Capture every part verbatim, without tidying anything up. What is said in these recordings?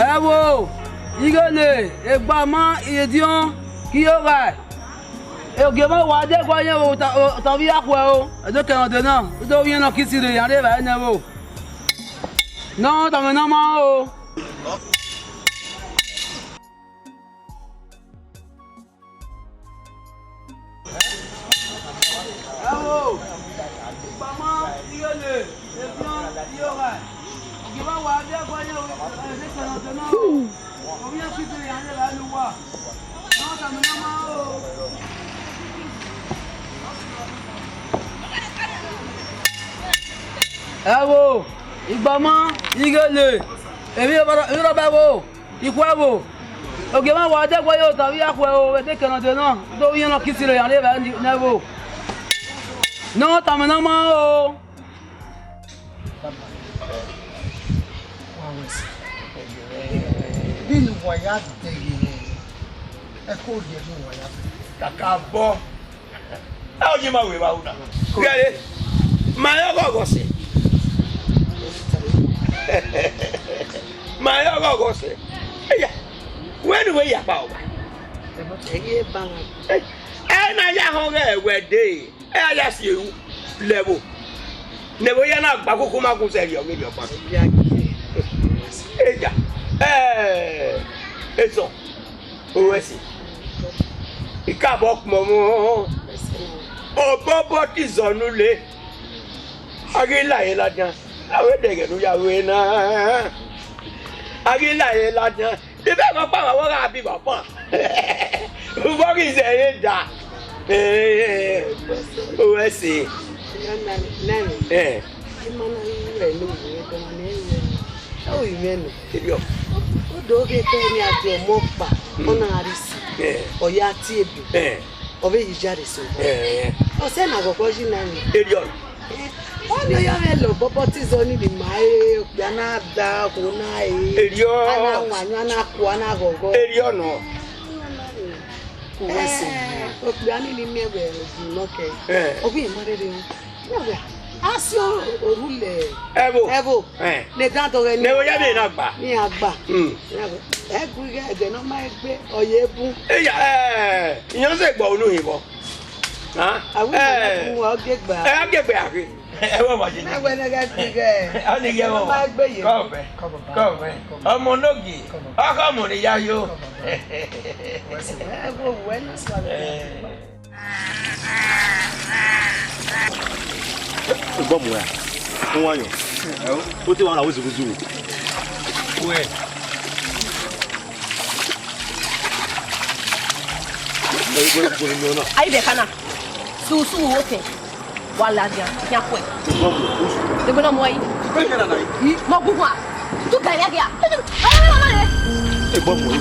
Ẹ vbo, ighele, egbama, ediọn, kiogha. Ogie mwa wa de gua yẹn vbe ota, ota vbe ya khuẹ o, ẹdẹ kẹrẹ ọdẹ na, ido wiẹn nọ kisi rre, iran rre evbare nẹ vbo. Ne ọ tama ne ọ ma o. Ẹ vbo, egbama, ighele, ediọn, kiogha. Ogie mwa wa de gua yẹn vbe ota, ẹdẹ kẹrẹ ọdẹ na o. Ẹ vbo, igbama, ighele, emwi rhọba ẹvbo, ikhuo ẹvbo. Ogie mwa wa de gua yẹn ota vbe ya khuẹ o, ẹdẹ kẹrẹ ọdẹ na, ido wiẹn nọ kisi rre, iran rre evbare nẹ vbo. Ne ọ tama ne ọ ma o. Wa wẹ sẹ. Vbene uwa ya dẹghe nẹ, ẹko rhie ne uwa ya dẹghe. Kakabọ. A, ọ ye ma wẹ evba una. Gẹre, ma rẹn ọghọghọ sẹ. Ma rẹn ọghọghọ sẹ. Eya, wẹ ne uwẹ ya kpa ọwa. Ẹ ye ba. Ẹ, ẹ na ya họn ghẹ wẹ dee. Ẹ a ya si eru lẹvbo ne ẹvbo ya na gba koko ma gun sẹ rhiọ vberriọ ọkpa. Eya, ẹ, Esọn, oro ẹse, I kabọ kpọnmwẹ obọbọ te izọ ne u le. A ghi la ẹre ladian, a vbe dẹghẹ ne u ya ru ẹre na. A ghi la ẹre ladian, Ibe ẹmwẹ ọkpa mwẹ vbe ọ gha biẹ vbe ọkpa. Ubọghi zẹre da. Eh, o ẹse. Nani, nani. Eh. Ima na yi rẹ ne uwẹ dọ ne rẹ. Ọ i mwẹ nọ. Idiọ. O do ghe ke ni a di ọmọ ọkpa, ọ na rri isi. Eh. Ọ ya tie ebe. Eh. Ọ vbe yi jare so. Eh. Ọ sẹ na ghọghọ yi nani. Idiọ. Ọni ọ ya mwẹ lẹ obọbọ te izọ ni vbe ima re, okpia na da, okhuo na re. Eriọ. A na wan, a na ku, a na ghọghọ. Eriọ nọ. Uwẹ sẹ. Eh, okpia ni ni miẹn vbe odu nọ kẹ. Eh. Ọ ghi ma rere o. Ya wẹ, a si oru lẹ. Ẹvbo. Ẹvbo. Eh. Ne dan dọghẹ ni. Ne ẹvbo ya ne na gba. Ni a gba. Hmm. Ya wẹ, ẹ gu ighe ẹdẹ ne ọ ma egbe, ọ ye bun. Eya, eh, iyẹn sẹ gba unu hin vbọ. Hàn? Àwọn èèyàn ẹ, ló fún wọn gẹgbà. Ẹ gẹgbẹ àgbẹ. Ẹ wọ ma jẹ. Ẹ wọ ẹnẹ gẹ gbẹ gẹ. Ọ ni gẹ wọ. Ọmọ ẹgbẹ yẹ. Kọbẹ. Kọbẹ. Ọmọ nogie. Kọbẹ. Ọkọ ọmọ ni ya yo. Kọbẹ. Ẹ wọ wọ ẹ lọ sọ àgbẹ. Ẹ. Gbọmọ ya. N wa yọ. Ó ti wà láwọn ìṣòro. Wẹ. Ayi bẹ kana. Susu oke. Wa ladian, ya kue. Degbe na mu ayi. Mo gu wa. Tu ka ya ya. Ayi, ayi, ayi.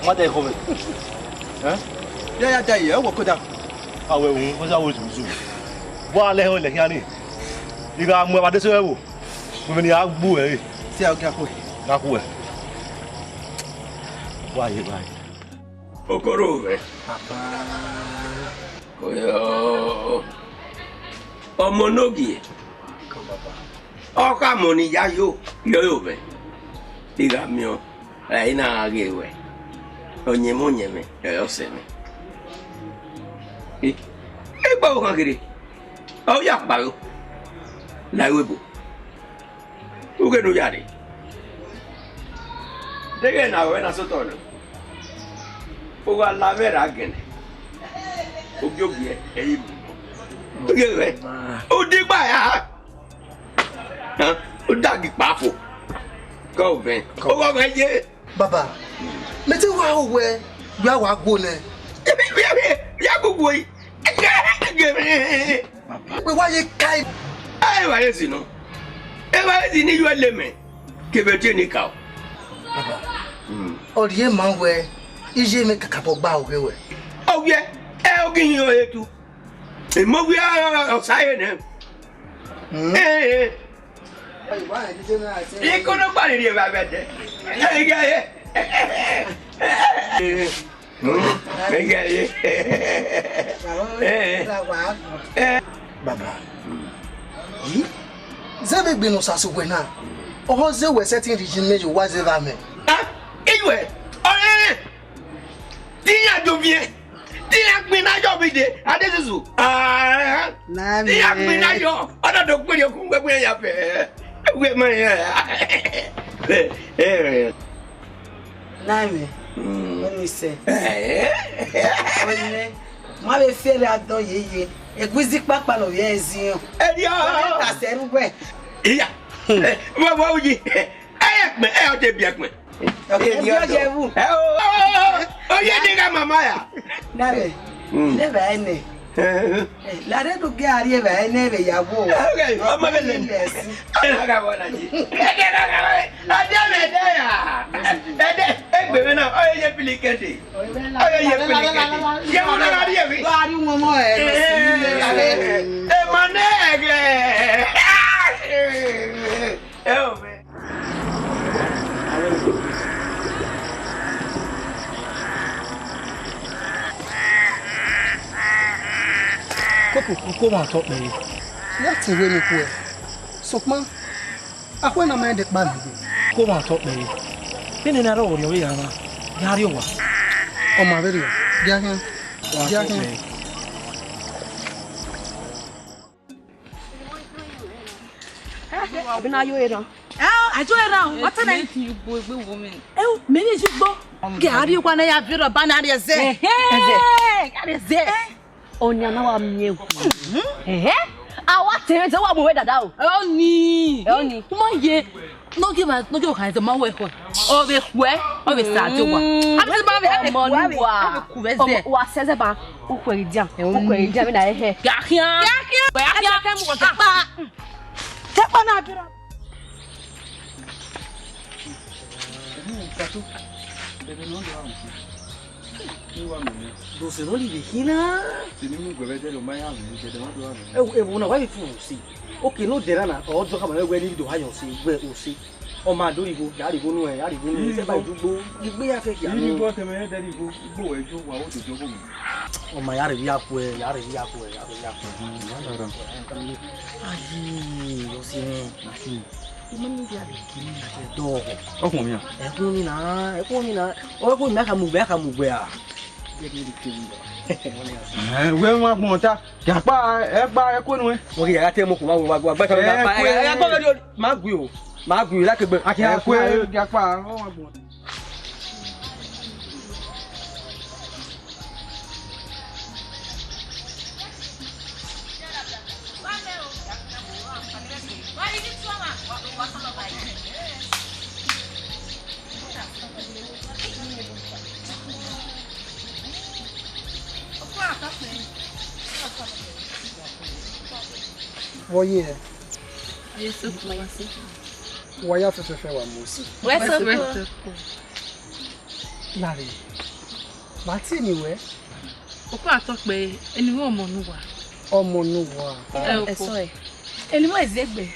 Mata ẹkhọ mwẹ. Ẹ? Ya ya da ye, ọ wọ koda. Awẹ òun, ọ sa wo zuzu. Wa lẹ hẹ lẹ khian ni. I gha mu ẹvba de so ẹvbo. Mu ẹmwẹ ne I gha gbe uẹ re. Si a gha khuẹ. Gha khuẹ. Wa ye, wa ye. Okoro mwẹ. Papa. Oyo. Ọmọ nogie. Come, Papa. Ọ kha mọ ne I ya yo, yo yo mwẹ. I gha miẹn ọẹn, ẹ i na gha ghe ruẹ. Ọyẹnmwẹ ọyẹnmwẹ, ẹ ọsẹ mwẹ. Ẹ, egbe ọvbokhan kherhe, ọ ya kpao, la ẹvbo ebo. Ughe ne u ya rre. Deghẹ ne a ruẹ na sotọ nọ, u gha la mwẹ ra gẹnẹ, ogie ogie ẹ i mu. Ughe ruẹ, u digba ya. Hẹn, u da gi kpa fo. Kọ vẹn. Kọ. Oghọ mwẹ ye. Baba, mẹ te wa ho wẹ, wẹ a wa guo nẹ. Ya guguo yi. Wẹ wa ye kai. Ẹ wa ye si nọ. Ẹ wa ye si ni yu ẹlẹmẹ. Kevbe tie ni ka o. Baba, hmm, ọ rhie ma wẹ, iye mwẹ kakabọ gba oghe wẹ. Ọ wiẹ, ẹ ogi hin ọre tu. Emọ wiẹ ọsa ye nẹ. Hmm. Ẹ, ẹ. Ikono kpa rhirhi evba vbe ẹdẹ. Ẹ, ẹ, ẹ. Baba, yi, zẹ vbe egbe ne ọ sẹ wẹ na, ọhọ zẹ wẹ sẹtin rhie iyinmwẹ ye owa zẹ vbe amẹ. Ah, iwẹ, ọrẹrẹ, te iran do viẹ, te iran gbinna yọ vbe dee, adesusu. Ah, te iran gbinna yọ, ọ na do kperi okun wẹ wẹ ya fẹ. Wẹ ma ya. Naimẹ, ọni sẹ. Ọni, ma vbe fiẹrẹ adọn yeye. Egbe izi kpakpa ne ovbi ẹre ziọn. Ẹriọ. Ọ ta sẹ ru wẹ. Iya. Vọ vọ uyi. Ẹ kpẹ, ẹ ọ de biẹ kpẹ. Ẹriọ ye ru. Ẹ o. Oye de ga mama ya. Naimẹ. Nẹvba ẹnẹ. Lare do gẹ a rrie vbe ẹnẹ vbe ya wo. Ọmọ vbe lẹ. Ẹ na ga wọ na ji. Ẹ de na ga wọ. Ade mẹ de ya. Ade egbe mẹ na, ọ ye pili kẹde. Ọ ye pili kẹde. Ye wo na ga rrie vbe. Wa ri wọn mọ ẹ. Ẹ ma nẹ ẹgẹ. Ẹ o mẹ. Koko, koko mwa tọ kpẹre. Ya te wẹ ne khuẹ. Sokpan, akhue na ma dẹ kpa nẹ. Koko mwa tọ kpẹre. Vbene na rrọọ vbe orhiọn vbe ya na, ya rrie owa. Ọ ma vberriọ, gie a khian. Gie a khian. Abi na yo eran. Eh, a yo eran o. What time? Make you go egbe wo me. Eh, me ni ju gbo. Ke a rrie owa na ya vberriọ ba na rrie ẹzẹ. Ẹhẹn, a rrie ẹzẹ. Ọnian na wa miẹn wu. Ẹhẹn. A wa te mwẹ, wa mu wẹ dada o. Ọni. Ọni. Uma ye. Nọghe ma, nọghe okhan ẹzẹ ma wẹ khuẹ. Ọ vbe khuẹ, ọ vbe sa do wa. Abi se ma vbe, abi ọmọ khuẹ, ni wa. Abi ku vbe zẹ. Ọmọ, wa sẹ zẹ ba, u khuẹ dia, u khuẹ dia, mi na hẹ. Gha khian. Gha khian. Gha khian. Kẹ mu kọ kẹ kpa. Kẹ kpa na bi ra. Ẹhẹn, Katu. Ẹbẹ ne ọ do ra wọn. Dose no rhie khin na. Sẹ ne mu guẹ vbe ẹdẹ, ọ ma ya mwẹ, ẹdẹ wa do ra mwẹ. Ẹ wo, ẹ wo na, wa vbe furu si. Oke ne odẹ ra na, ọ dọ khama wẹ ne I do ha yọ si, wẹ o si. Ọ ma do rhie igho, ya rhie igho nuẹn, ya rhie igho nuẹn, sẹ ba i dugbo, igbe ya fẹ khian. Rhie igho tẹmwẹ, ẹdẹ rhie igho, igbo wẹ yo, wa wo dede ọghe mẹ. Ọ ma ya rhie ivbi akhuẹ, ya rhie ivbi akhuẹ, ya rhie ivbi akhuẹ. Ayi, ọ si mwẹ. Imẹ ni dia vbe kiri na dọghọ. Ọkhuọnmwi a? Ẹkhuọnmwi na, ẹkhuọnmwi na. Ọ ẹkhuọnmwi a kha mu gbe, a kha mu gbe a. Ẹ, wẹ mwa gbọn ta. Gakpa, ẹ gba ẹkhuẹ nuẹn. Mo ghi ya gha te mo khuọnmwi wa gba, gba ta gakpa. Ẹ, ẹ, ẹ, gba gha ma gui o. Ma gui la kegbe. Akẹ ẹkhuẹ gakpa, ọ mwa gbọn. Vbọ ye hẹ? Wa ya fẹfẹfẹ wa mu si. Wẹ soko. Lare, ma tie ni wẹ. Oko atọ kpẹre, eni mwẹ ọmọ ne uwa. Ọmọ ne uwa. Ẹ, oko. Ẹsọ ẹ. Eni mwẹ Ezegbe.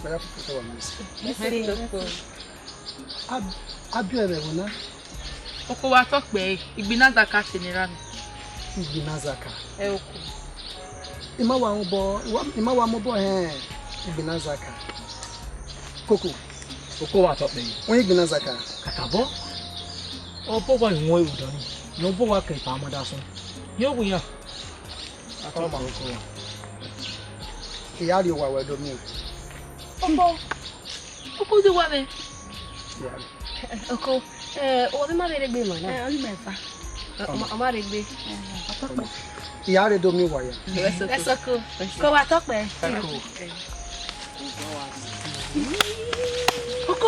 Wa ya fẹfẹfẹ wa mu si. Ẹ soko. Ab-, abiọ ẹmwẹ ẹvbo na? Oko wa tọ kpẹre, Igbinazaka sẹ ne erha nọ. Igbinazaka. Ẹ oko. I ma wa mobọ, I wa, I ma wa mobọ hẹn Igbinazaka. Koko. Oko wa tọ kpẹre. Wẹ Igbinazaka. Kakabọ. Obọ wa wọn ewu dọni. Ne obọ wa kẹ ipa amada sọn. Ye owu iran. Atọ ma oko. I ya rrie owa wẹ do miẹn. Oko. Oko de wa vbe. Oko, eh, ọ ma vbe rre egbe ma na. Eh, ọ ma fa. Ọ ma, ọ ma rre egbe. Eh, ọ tọ kpẹre. I ya rre do miẹn uwa ya. Ẹ soko. Ẹ soko. Ko wa tọ kpẹre. Oko. Oko,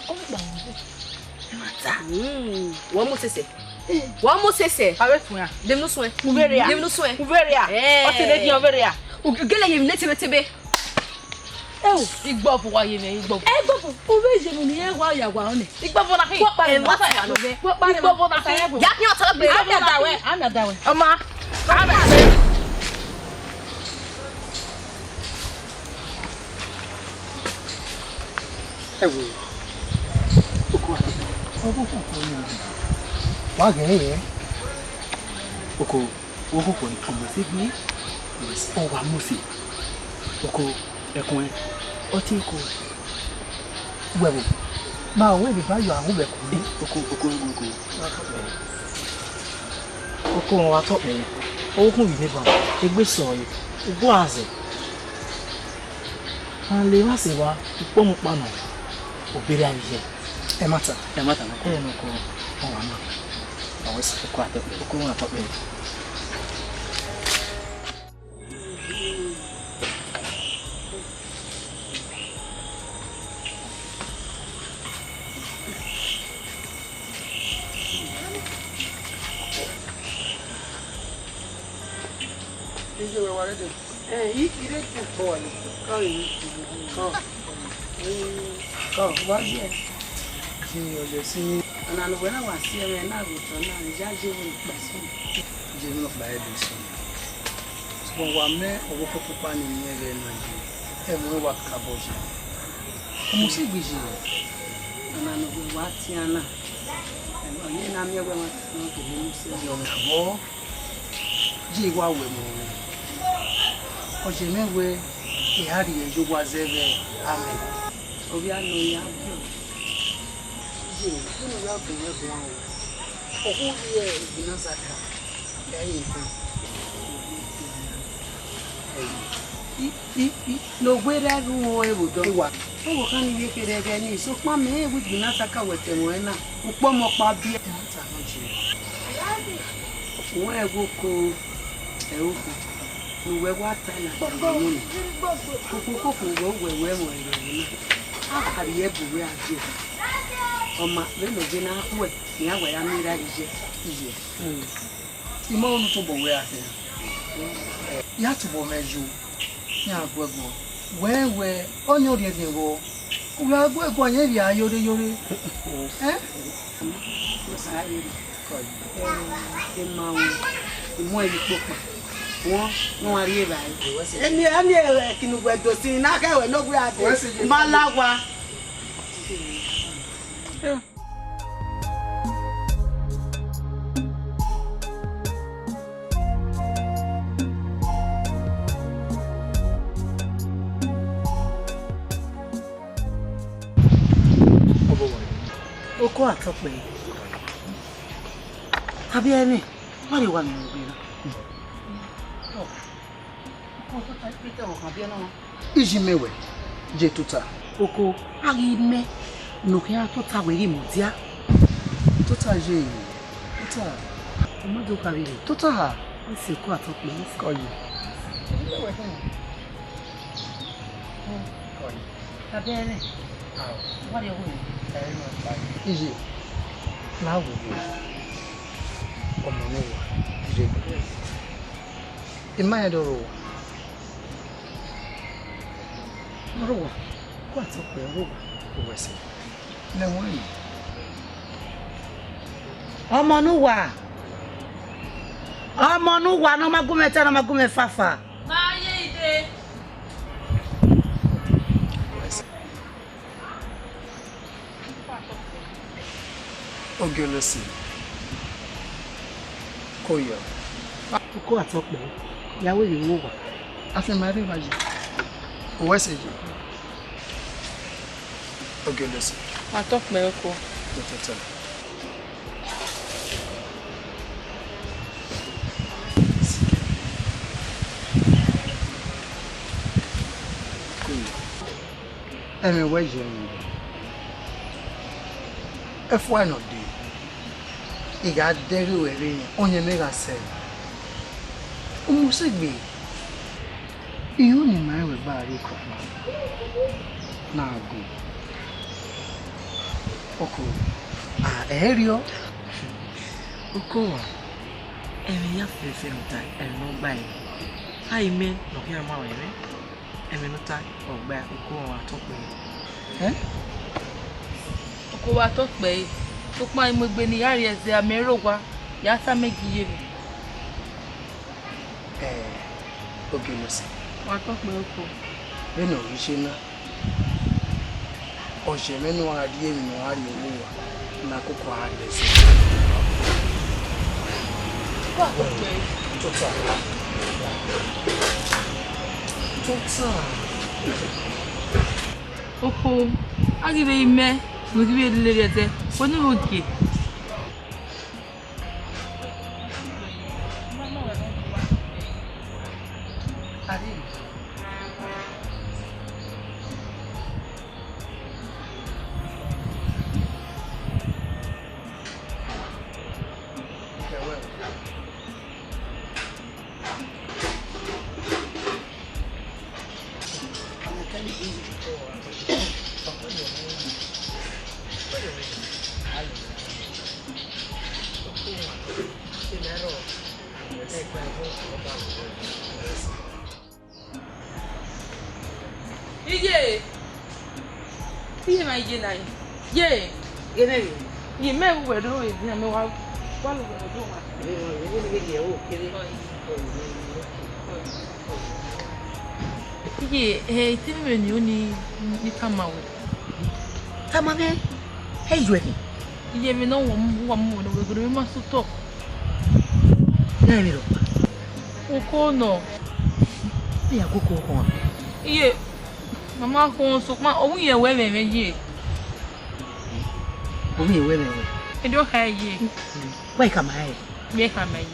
ọ gba. Mm. Wọ mu sese. Wọ mu sese. Ave fun ya. Dem no suen. Uveria. Dem no suen. Uveria. Eh. Ọ te de di uveria. Ugele ye ne tebe tebe. Eo, igbọvọ wa ye mwẹ, igbọvọ. Igbọvọ, ove ye mu ni ẹ wa ya wa ọnẹ. Igbọvọ na khin. Kọ pa rẹ, kọ pa rẹ. Igbọvọ na khin. Ya khin ọtọ gbe. Ana da wẹ, ana da wẹ. Ọma. Ẹ wo, Ọghe okhuo ni wa ghẹ rẹ. Oko, ọghe okhuo ni, ọ mu ẹse gbe, ọ wa mu ẹse. Oko, ẹkun ẹn, ọtẹn oko. Wẹ vbo? Ma wẹ vbe ba yọ aghunmwẹ ku. Oko, oko, oko, oko. Oko, wa tọ kpẹre. Ọghe okhuo vbe imẹ ba, egbe sẹ ọre, ugbua azẹ. A le emwa sẹ wa, ukpọmọ ọkpa nọ, obere avbe iye. Ẹmwata. Ẹmwata nọ. Ẹ nọ kọ, ọ wa ma. Ọ wẹ sẹ. Oko atọ kpẹre. Oko atọ kpẹre. Ẹ, I, I rre edian. Ọ wa le. Ọ, ọ, ọ, wa ye. Ti ọyọ si. Ọna ne uwẹ na wa si ẹmwẹ na vbe otọ na, I ya ye vbe ọkpa eso. Ye vbe ọkpa ẹdẹ eso. Sokpan wa mẹ ọvbokhan ọkpokpa ni miẹn vbe na ye, ẹmwẹ wa kakabọ ye. Ọ mu si gbe ye. Ọna ne uwẹ wa tian na. Ẹmwẹ ne a miẹn wẹ wa tian na, ọ ke ne mu si. Ọna vbọ. Ye wa wẹ mu. Ọ ye mwẹ wẹ, I gha rhie ye owa zẹ vbe amẹ. Ovbi a nọ ya biẹ. Ye, unu ya gun mwẹ guan o. Ọ hu rhie igbinna zaka, ya ye gun. I, i, i, ne owerriẹ ru ẹvbo dọ. Ewa. Ọvbokhan ni vbe kherhe ẹghẹ nii, sokpan mẹ rẹn wẹ igbinna zaka wẹ tẹ mwẹ na, ukpọmọ ọkpa biẹ. Ẹmwata nọ jẹ. Wẹ ẹghẹ oko, ẹre oko, ne uwẹ wa ta na, koko, koko, wẹ, wẹ, wẹ, wẹ, wẹ, wẹ na. A gha rhie ẹbu wẹ a je. Ọ ma, vbene ọ je na khuẹ, ne iran wa ya miẹn erha iye. Iye. Mm. I ma unu tobọ wẹ a khian. Ya tobọ mwẹ yo. Iran gu ẹguọn. Wẹ, wẹ, ọni ọ rhiẹnrhiẹn vbọ. U gha gu ẹguọn, a yan ivbi a yore yore. Ẹn? Osa rere. Kọ yi. Ẹ, ẹ ma ru. I mu ẹre vbe ikpokpa. Wọn, ne uwa rhie evbare. Eni, eni, ẹ, kinu wẹ do sin na khẹ wẹ ne ọ gbe a de. Wẹ sẹ je. Ma la owa. Oko atọ kpẹre. Abẹ ẹmwẹ, ma rhie owa ne ọ gbe na. Oko, tota ikpẹtẹ ọkhan biẹ nọ. Iji mẹ wẹ, je tota. Oko, a ghi mẹ ne ọ khian tota wẹ ghi mudia. Tota ye, tota. Ọ ma do kha vbe rre. Tota ha? Isi oko atọ kpẹre. Kọ yi. Kọ yi. Abẹ ẹmwẹ. Wa rhie owa. Iye, na wo yo. Ọmọ ne uwa, iye. I ma rẹn do rre owa. Ọ rre owa, oko atọ kpẹre ọ rre owa. Uwẹ sẹ. Nẹ ẹmwẹ ọnii. Ọmọ ne uwa. Ọmọ ne uwa ne ọ ma gu mwẹ ta, ne ọ ma gu mwẹ fafa. Ma ye ide. Uwẹ sẹ. Ogiolose. Koyọ. Oko atọ kpẹre, ya wẹ vbe owa. Afianma rre evba yi. Uwẹ sẹ yi. Ogiolose. Atọ kpẹre oko. Ototọ. Koyọ. Ẹmwẹ wẹ ye mwẹ. Ẹfua nọ dee, I gha dẹghe ruẹ vbe rẹn, ọyẹnmwẹ gha sẹ. Umusegbe, I ru ne ima rẹn wẹ gba rrie kọkpa na gun. Oko, a, ẹ i rriọ. Oko wa, ẹmwẹ ya fẹfẹ rhunmwuda ẹmwẹ ne ọ gba ẹre. A i mẹ ne ọ khian ma ruẹ ẹmwẹ. Ẹmwẹ ne ọ ta, ọ gba oko wa tọ kpẹre. Ẹ? Oko wa tọ kpẹre, sokpan I mu egbe ne I ya rhie ẹzẹ, a mẹ rre owa, ya tama gi ye mwẹ. Ẹ, Ogiolose. Wa tọ kpẹre oko. Vbene ọ ghi ye na, ọ ye mwẹ ne uwa rhie emwi ne uwa rhie vbe owa. Na koko a lẹ zẹ. Tota. Tota. Oho, a ghi vbe imẹ, ne u ghi vbe lele ẹzẹ, wẹ ne u vbe gie. Iye, iye ma iye na, iye. Gẹmẹ vbe. Iye, mẹ vbe uwẹ do vbe dia, mẹ wa, wa lọ vbe do wa. Vbe, vbe, vbe, vbe, vbe, vbe, vbe, vbe. Iye, eh, ite mwẹ ni, ni tama wẹ. Tama mwẹ, ẹ yọ ẹre. Iye, emwi ne ọ wa mu, wa mu wẹ ne ọ wẹ gẹdẹ, ma sẹ otọ. Nẹ emwi rhọkpa. Uko nọ. Iye, a gu uko khọn. Iye, mama khọn sokpan, ọ wẹ irẹn wẹ ẹmwẹ ye. Ọ wẹ irẹn wẹ ẹmwẹ ye. Ẹdẹ ọ kha ye. Wa i khama ẹre. Vbe khama ẹre.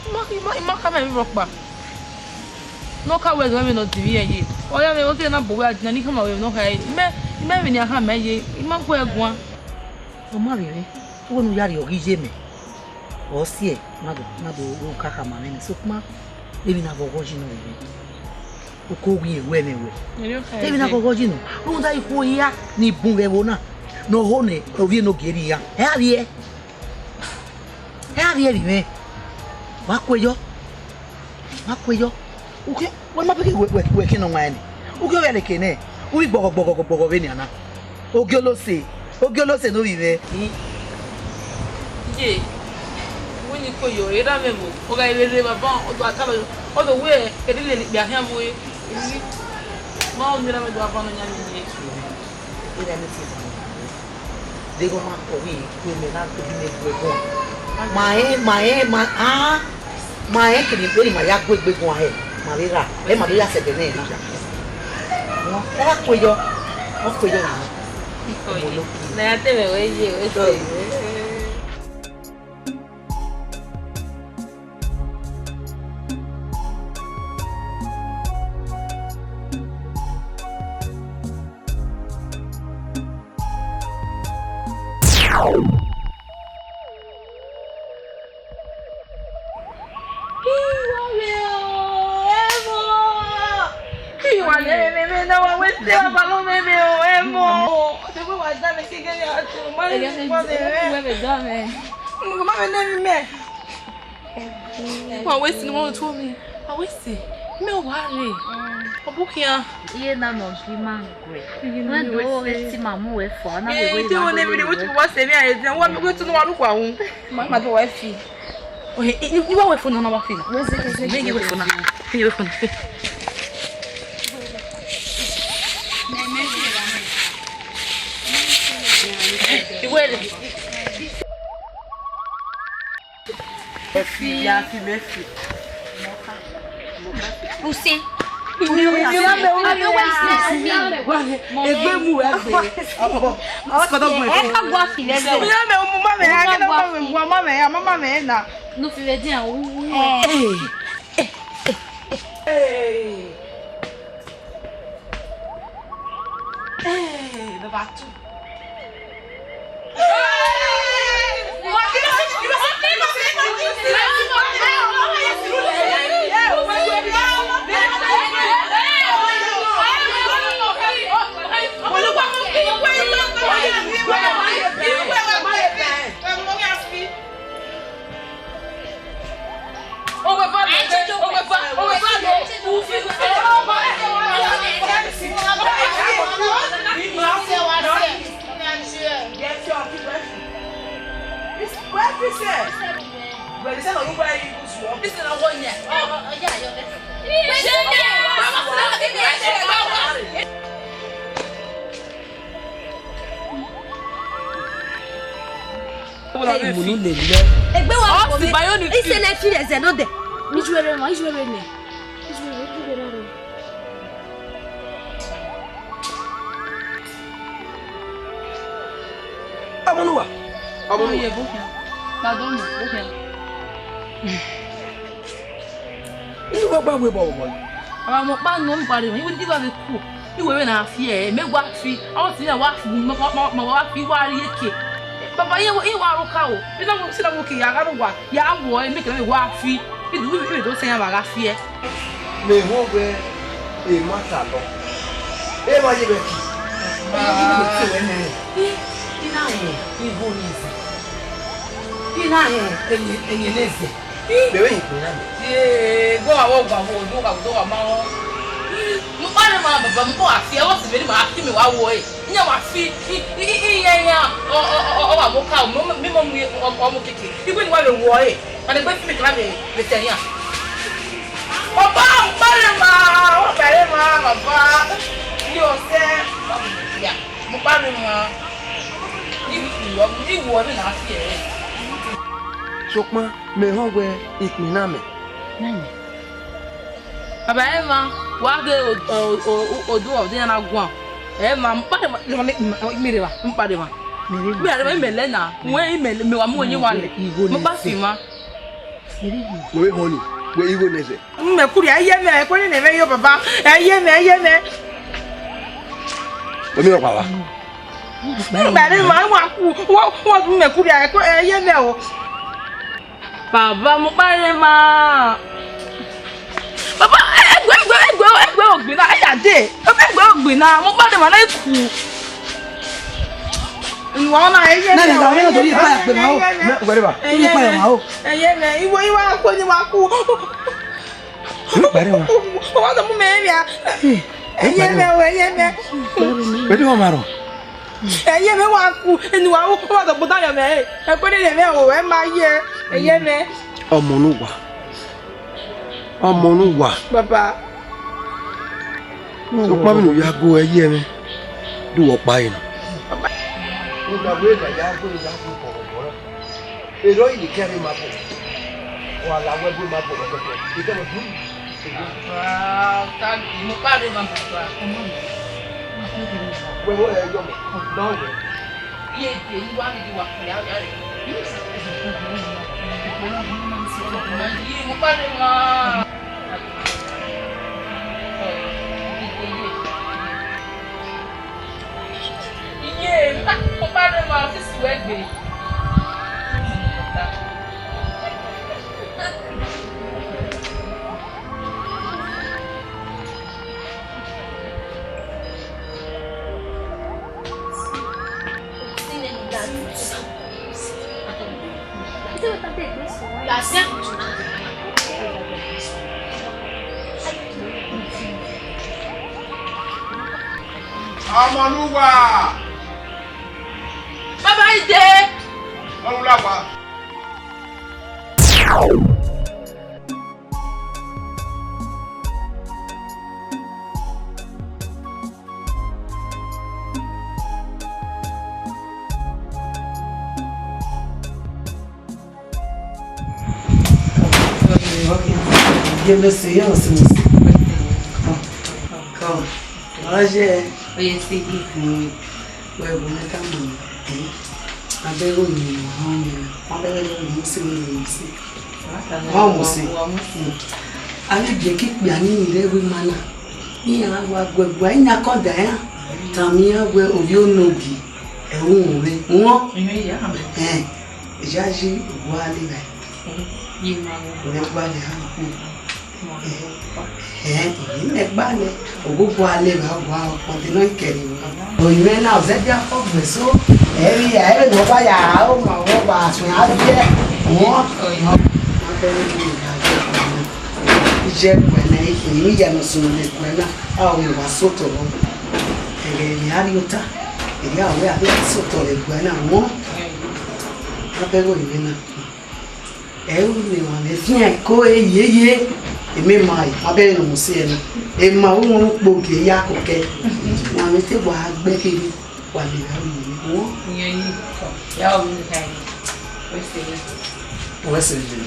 I ma, i ma, i ma khama ẹre vbe rhọkpa. Ne ọ ka wẹ zẹ vbene ọ dinmwi irẹn ye. Ọ ya mwẹ, ọ te na bọ wẹ a dinna, ne I khama wẹ ne ọ kha ye. I ma, I ma vbe ne a khama ẹre ye, I ma gu ẹre guan. Ọ ma vbe mwẹ, uwẹ ne u ya rrie ọghe iye mẹ. Ọ siẹ, ma do, ma do ru ka khama mwẹ nẹ, sokpan emwi na ghọghọ yi nọ vbe mwẹ. Uko wẹ irẹn wẹ ẹmwẹ wẹ. Emwi na ghọghọ yi nọ. Rhunmwuda ikhuo hia ni bun vbe ẹvbo na, ne ọ ho nẹ, ovbi enogie rri iran. Ẹ a vbiẹ. Ẹ a vbiẹ vbe mwẹ. Wa kue yọ. Wa kue yọ. Uke, wẹ ma bẹghe wẹ, wẹ, wẹ ke nọ wan nẹ. Uke ọ ghẹ leke nẹ. U ghi gbọghọ, gbọghọ, gbọghọ vbe nian na. Ogiolose, ogiolose ne ovbi mwẹ. Iye, wẹ ne I kue yọ, erha mwẹ vbo, ọ gha rere vbe avan, ọ do a talọ, ọ do wẹ, kẹdẹ lele ikpia khian vbe ue. Ma ọ miẹn erha mwẹ do avan nọ yan iye. Erha mwẹ te van. Deghẹ ọ ma kọ vbe kue mẹ na kue mẹ gu ẹre guan. Ma rẹn, ma rẹn, ma, ah, ma rẹn kevbe vbene ima ya gu egbe guan hẹ, ma vbe gha, ẹ ma do ya sẹ ẹdẹ nẹ na. Ọ gha kue yọ, ọ kue yọ na. Ikọ ye, na ya te mwẹ wẹ ye, wẹ ye. Iwọrẹ o, ẹmwẹ. Iwọrẹ mẹ, mẹ, mẹ, na wa wẹ te wa ba lọ mẹ, mẹ o, ẹmwẹ. Ọtẹ wa da mẹ kẹkẹ ya tu, ma lẹ wa mẹ. Wẹ mẹ da mẹ. Mo ma mẹ ne mẹ. Wa wẹ si ne wa tu mi. Wa wẹ si. Mẹ wa re. Ọ bu khian. Iye na nọ ghi ma guẹ. Wẹ do wẹ si ma mu wẹ fọ, na wẹ. Eh, wẹ te ma wẹ ne mi wẹ tu wa se mi a ye. Wa mi wẹ tu no wa lu kwa wu. Ma ma do wa fi. Ohe, i, i, i wa wẹ fo na, na wa fi. Wẹ se ke se. Mi ye wẹ fo na. Mi ye wẹ fo na. Iwele. Ẹ fi, ya fi, mẹ fi. Usi. Egbe mu ẹgbe. Ẹ ka gua fi lẹgbẹ. Mi ya mẹ mu ma mẹ ya, kẹ na ma mẹ mu ma mẹ ya, ma ma mẹ na. No fi vbe dia u. Eh. Hey, number two. Hey, munu lele. Egbe wa ọ si ba yo ni. Ise na fi ẹzẹ nọ dẹ. Ijuere ma, ijuere nẹ. Ijuere, ijuere nẹ. Ọmọ ne uwa. Ọmọ ne uwa. Oye, bukhian. Pardon, bukhian. Iye uwa gba wẹ bọ vbọ. Ọmọ ọkpa nọ, ọmọ ọkpa rre, iwe, iwe vbe ku. Iwe vbe na fi ẹre, mẹ wa fi. Ọ si na wa fi, ma, ma, ma, ma wa fi, wa rrie eke. Baba, iye, iye wa rhọkha o. Ina wo, si na wo ke ya gha rre uwa. Ya wọ ẹre, mẹ kẹ mẹ wa fi. Idu, idu, idu sẹ iran vbe a gha fi ẹe. Mẹ họn wẹ emwa ta nọ. Emwa ye vbe ke wẹ nẹ. I, i na họn igho ne ẹzẹ. I na họn ẹyẹn, ẹyẹn ne ẹzẹ. Mẹ vbe hin ikpẹn na mẹ. Ee, gbe wa vbọ gba vbo, do gha, do gha ma họn. Mu kpa ne ma baba, mu kpa wa fi, ẹvbo si vbe ne ma fi mẹ wa wo ẹre. Iyan wa fi, i, i, i, iyan, iyan, ọ, ọ, ọ, ọ, ọ wa mu ka, mẹ, mẹ, mẹ, mẹ, ọ, ọ mu keke. Igbe ne wa vbe wo ẹre. Ọnegbe fi mẹ kra vbe, vbe tẹ iran. Baba, mu kpa rre emwa, mu kpa rre emwa, baba. Iye ọsẹ, ya, mu kpa rre emwa. Iwu, iwu, iwu ọnii na fi ẹre. Sokpan mẹ họn wẹ ikpẹn na mẹ. Baba, emwa, wa ghe o, o, o, o, odu ọdẹ na guan. Emwa, mu kpa rre emwa, mi rre emwa, mu kpa rre emwa. Mi rre emwa, imẹ lẹ na, wẹ imẹ, mẹ wa mu oyin wa lẹ. Igho mu kpa nẹzẹ. Fi emwa. Wẹ vbe họn ni, wẹ igho nẹzẹ. Mẹ kurria, ẹ ye mwẹ, ẹkpẹn ne mẹ yo baba, ẹ ye mwẹ, ẹ ye mwẹ. Omi ọkpa wa. Mẹ ni ma wa ku, wa, wa mẹ kurria, ẹkpẹn, ẹ ye mwẹ o. Baba, mu kpa rre emwa. Baba, egbe, egbe, egbe, egbe ogbin na, ẹ ya dee. Baba, egbe ogbin na, mu kpa rre emwa na ku. Nwa na, ẹ ye mwẹ o, ẹ ye mwẹ. Ẹ ye mwẹ, ẹ ye mwẹ. Ẹ ye mwẹ, iwẹ, iwẹ, a ku ni wa ku. Ọ wa dọ mu mẹ emwa. Ẹ ye mwẹ o, ẹ ye mwẹ. Wẹ de wa ma rọ? Ẹ ye mwẹ wa ku, eni wa ru, ọ wa dọ gboda yọ mwẹ. Ẹ kpẹrẹ ne mwẹ o, ẹ ma ye. Ẹ ye mwẹ. Ọmọ ne uwa. Ọmọ ne uwa. Baba. Sokpan vbene u ya gu ẹ ye mwẹ, do wẹ ọkpa ẹre nọ. Uga wẹ da ya gu, ya gu kọghọkọghọ. Erriọ i ni kẹre ma bọ. Wa la wẹ bu ma bọ, wẹ bọ. I kẹre, hmm. Wa ta, mu kpa rre ma baba. Wẹ ho ẹ yọ mọ. Dọn wẹ. Iye de, iwa ni di wa kpẹ, ya, ya re. Iye mu kpa rre ma. Iye, mu kpa rre ma, sisi wẹ gbe. Ọmọlúwa. Bàbá ìdè. Ọmọlúwa. Ye mẹ sẹ, ye mẹ sẹ, mẹ sẹ. Come, come. Oye, sẹ. Wẹ wo ne ka mu, eh? Abẹ wo ni họn mi, abẹ wo ni mu si, ni mu si. Wa mu si. A ghi biẹ ke ikpia ni ni rre ẹvbo ima na. Iran wa guẹguẹ, iran kọda iran. Tama iran wẹ ovbi onogi, ẹ ru mwẹ. Wọn? Ẹn, iyayi owa le rae. Mẹ gbalẹ ha. Ẹn, mẹ gbalẹ, ogogo a le vbe owa ọkpọnde nọ i kẹre. Orinmwẹ na, ọ zẹdẹ afọ gbe so, ẹ vbe ya, ẹ vbe ne ọ wa ya aro ma wẹ wa suẹn a viẹ. Wọn? Iye ẹguẹ nẹ, emwi ya ne ọ sunu ne ẹguẹ na, a ho wa sotọ vbọ. Ẹghẹ ne a rhie ota, erriọ a wẹ a ghi sotọ vbe ẹguẹ na, wọn? Abẹ ghe orinmwẹ na. Ẹ ru ne emwa mwẹ fian ẹko re yeye, emẹ ma re, ma bẹghe ne ọ mu si ẹre na. Emwa ru wọn ukpo gie ya koko ẹe. Wa mwẹ te wa gbe kherhe, wa lele aro yeye. Wọn? Iye yi, ya ru ne kha yi. Wẹ sẹ ye,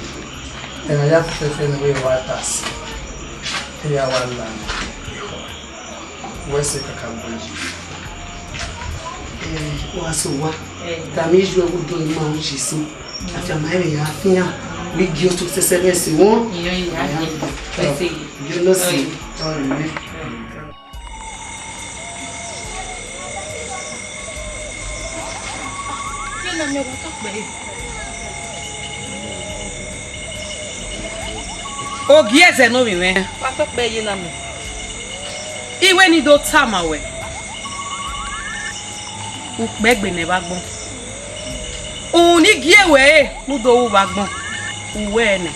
ẹmwẹ ya fẹfẹfẹ ne uwẹ wa ta sẹ, te ya wa la nẹ ekhọe. Wẹ sẹ kakabọ yi. Eh, wa sẹ owa. Eh. Tama iye uwẹ vbe odọ ima ru Jesu. Afianma ẹmwẹ ya fian. Vbe gie otu sẹsẹ vbe ẹse wọn. Iyẹn ya. Wẹ sẹ ye. Gie nọ sẹ. Ọre mẹ. Ogiẹzẹ ne ovbi mwẹ. Wa tọ kpẹ ye na mẹ. I wẹ ne I do tama wẹ. Ukpẹ gbe nẹ vbe agbọn. Uhunmwu ne I gie wẹ re ne u do ru vbe agbọn. U wẹ nẹ.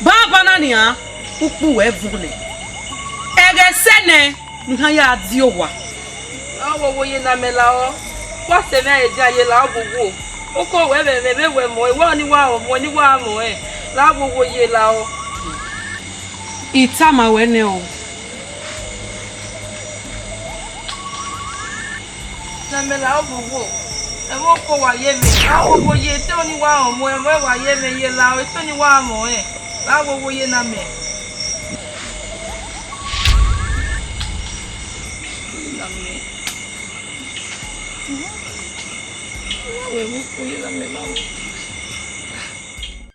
Banbanna nian, ukpu wẹ vọn nẹ. Ẹghẹ sẹ nẹ, ne iran ya die owa. Lahọ wowo ye ne amẹ lahọ. Wa sẹ mwẹ ẹre dia ye lahọ wowo. Oko wẹ vbe, vbe, vbe wẹ mọ, wẹ ni wa mọ, ni wa mọ ẹn. Lahọ wowo ye lahọ. I tama wẹ nẹ o. Ne amẹ lahọ wowo. Ẹmwẹ oko wa ye mwẹ. Lahọ wowo ye, te ni wa mọ, ẹmwẹ wa ye mwẹ ye lahọ, te ni wa mọ ẹn. Lahọ wowo ye ne amẹ.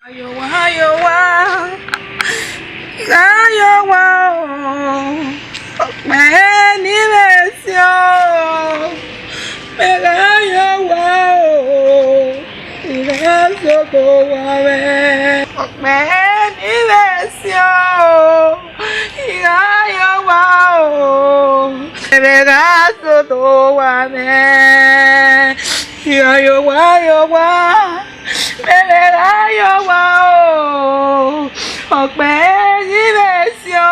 Ayowa, ayowa, ayowa o, ọkpẹ ne I vbe si o, mẹ gha yo owa o, I gha zẹ odẹ owa mwẹ. Ọkpẹ ne I vbe si o, I gha yo owa o, mẹ gha zẹ odẹ owa mwẹ. I gha yo owa, yo owa, mẹ gha yo owa o, ọkpẹ ne I vbe si o.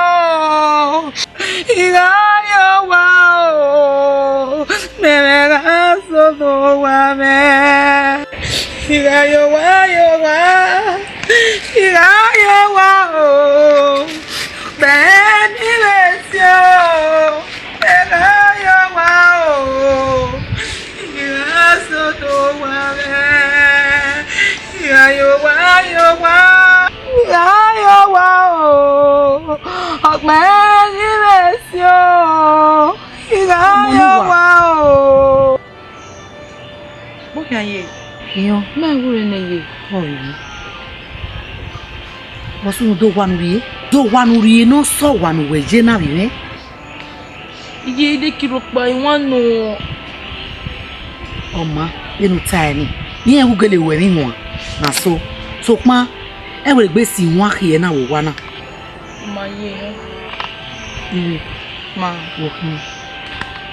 I gha yo owa o, mẹ gha zẹ odẹ owa mwẹ. I gha yo owa, yo owa, I gha yo owa o, ọkpẹ ne I vbe si o, mẹ gha yo owa o, I gha zẹ odẹ owa mwẹ. I gha yo owa, yo owa, I gha yo owa o, ọkpẹ ne I vbe si o, I gha yo owa o. Vbọ khian ye? Iran, ma wẹ rre ne ye. Ọ rre. Vbọ sunu do owa ne u rhie? Do owa ne u rhie ne ọ sẹ owa ne uwẹ ye na vbe mwẹ? Iye, I de kiro kpa iwan nọ. Ọ ma, vbene u tae ni, irẹn wu gele ru ẹmwẹ ihuan, na so. Sokpan, ẹ wẹ egbe si iwan khiẹ na vbe owa na. Ma ye. Ire. Ma. Wo khin.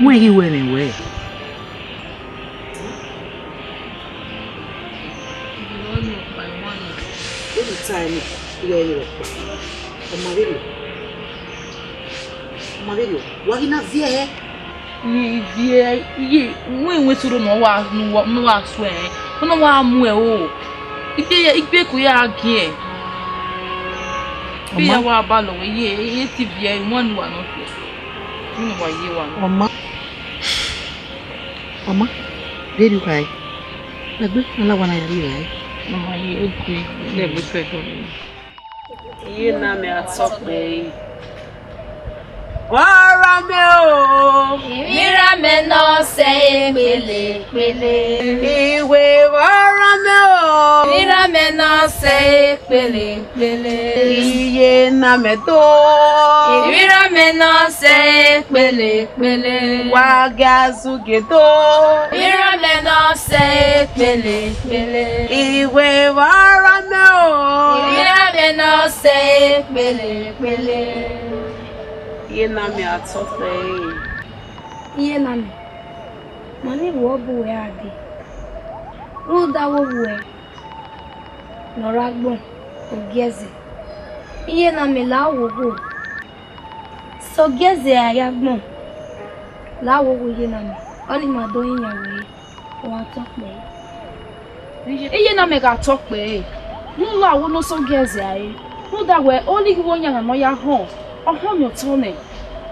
Wẹ ghi ru ẹmwẹ wẹ. Vbene u tae ni, irẹn rhọkpa. Ọ ma vberriọ. Ọ ma vberriọ. Wa ghi na viẹ hẹ? Ni viẹ, iye, wẹ wẹ soro ne ọ wa, ne ọ wa, ne ọ wa suẹn, ne ọ wa muẹn o. Igbe, igbe ko ya giẹn. Ọ ma. Iye wa ba lọ wẹ, iye, iye ti viẹ, iwan ne uwa nọ viẹ. Vbene uwa ye wa nọ. Ọ ma. Ọ ma, vberriọ u khare. Ẹgbẹ, a na wa na ya rri rae. Ọ ma ye egbe, ẹgbẹ fẹ dọ. Iye ne amẹ a tọ kpẹre. Vbe ọrọre amẹ o. Ivbi amẹ ne ọ sẹ ekpele ekpele. Iwe vbe ọrọre amẹ o. Ivbi amẹ ne ọ sẹ ekpele ekpele. Iye ne amẹ do. Ivbi amẹ ne ọ sẹ ekpele ekpele. Wa gha zugie do. Ivbi amẹ ne ọ sẹ ekpele ekpele. Iwe vbe ọrọre amẹ o. Ivbi amẹ ne ọ sẹ ekpele ekpele. Iye ne amẹ a tọ kpẹre. Iye ne amẹ, ma ni vbuọ bu uwẹ gha dee, rhunmwuda avbe ovbi uwẹ ne ọ rre agbọn, Ogiẹzẹ. Iye ne amẹ, la oghogho. Sẹ Ogiẹzẹ a rre agbọn, la oghogho iye ne amẹ, ọnii ma do rinmwian wẹẹ, wa tọ kpẹre. Iye ne amẹ gha tọ kpẹre, ne u la wo ne ọ sẹ Ogiẹzẹ a re, rhunmwuda wẹẹ, ọ lighi vbe oyan na ne ọ ya họn, ọ họn miẹn otọ nẹ.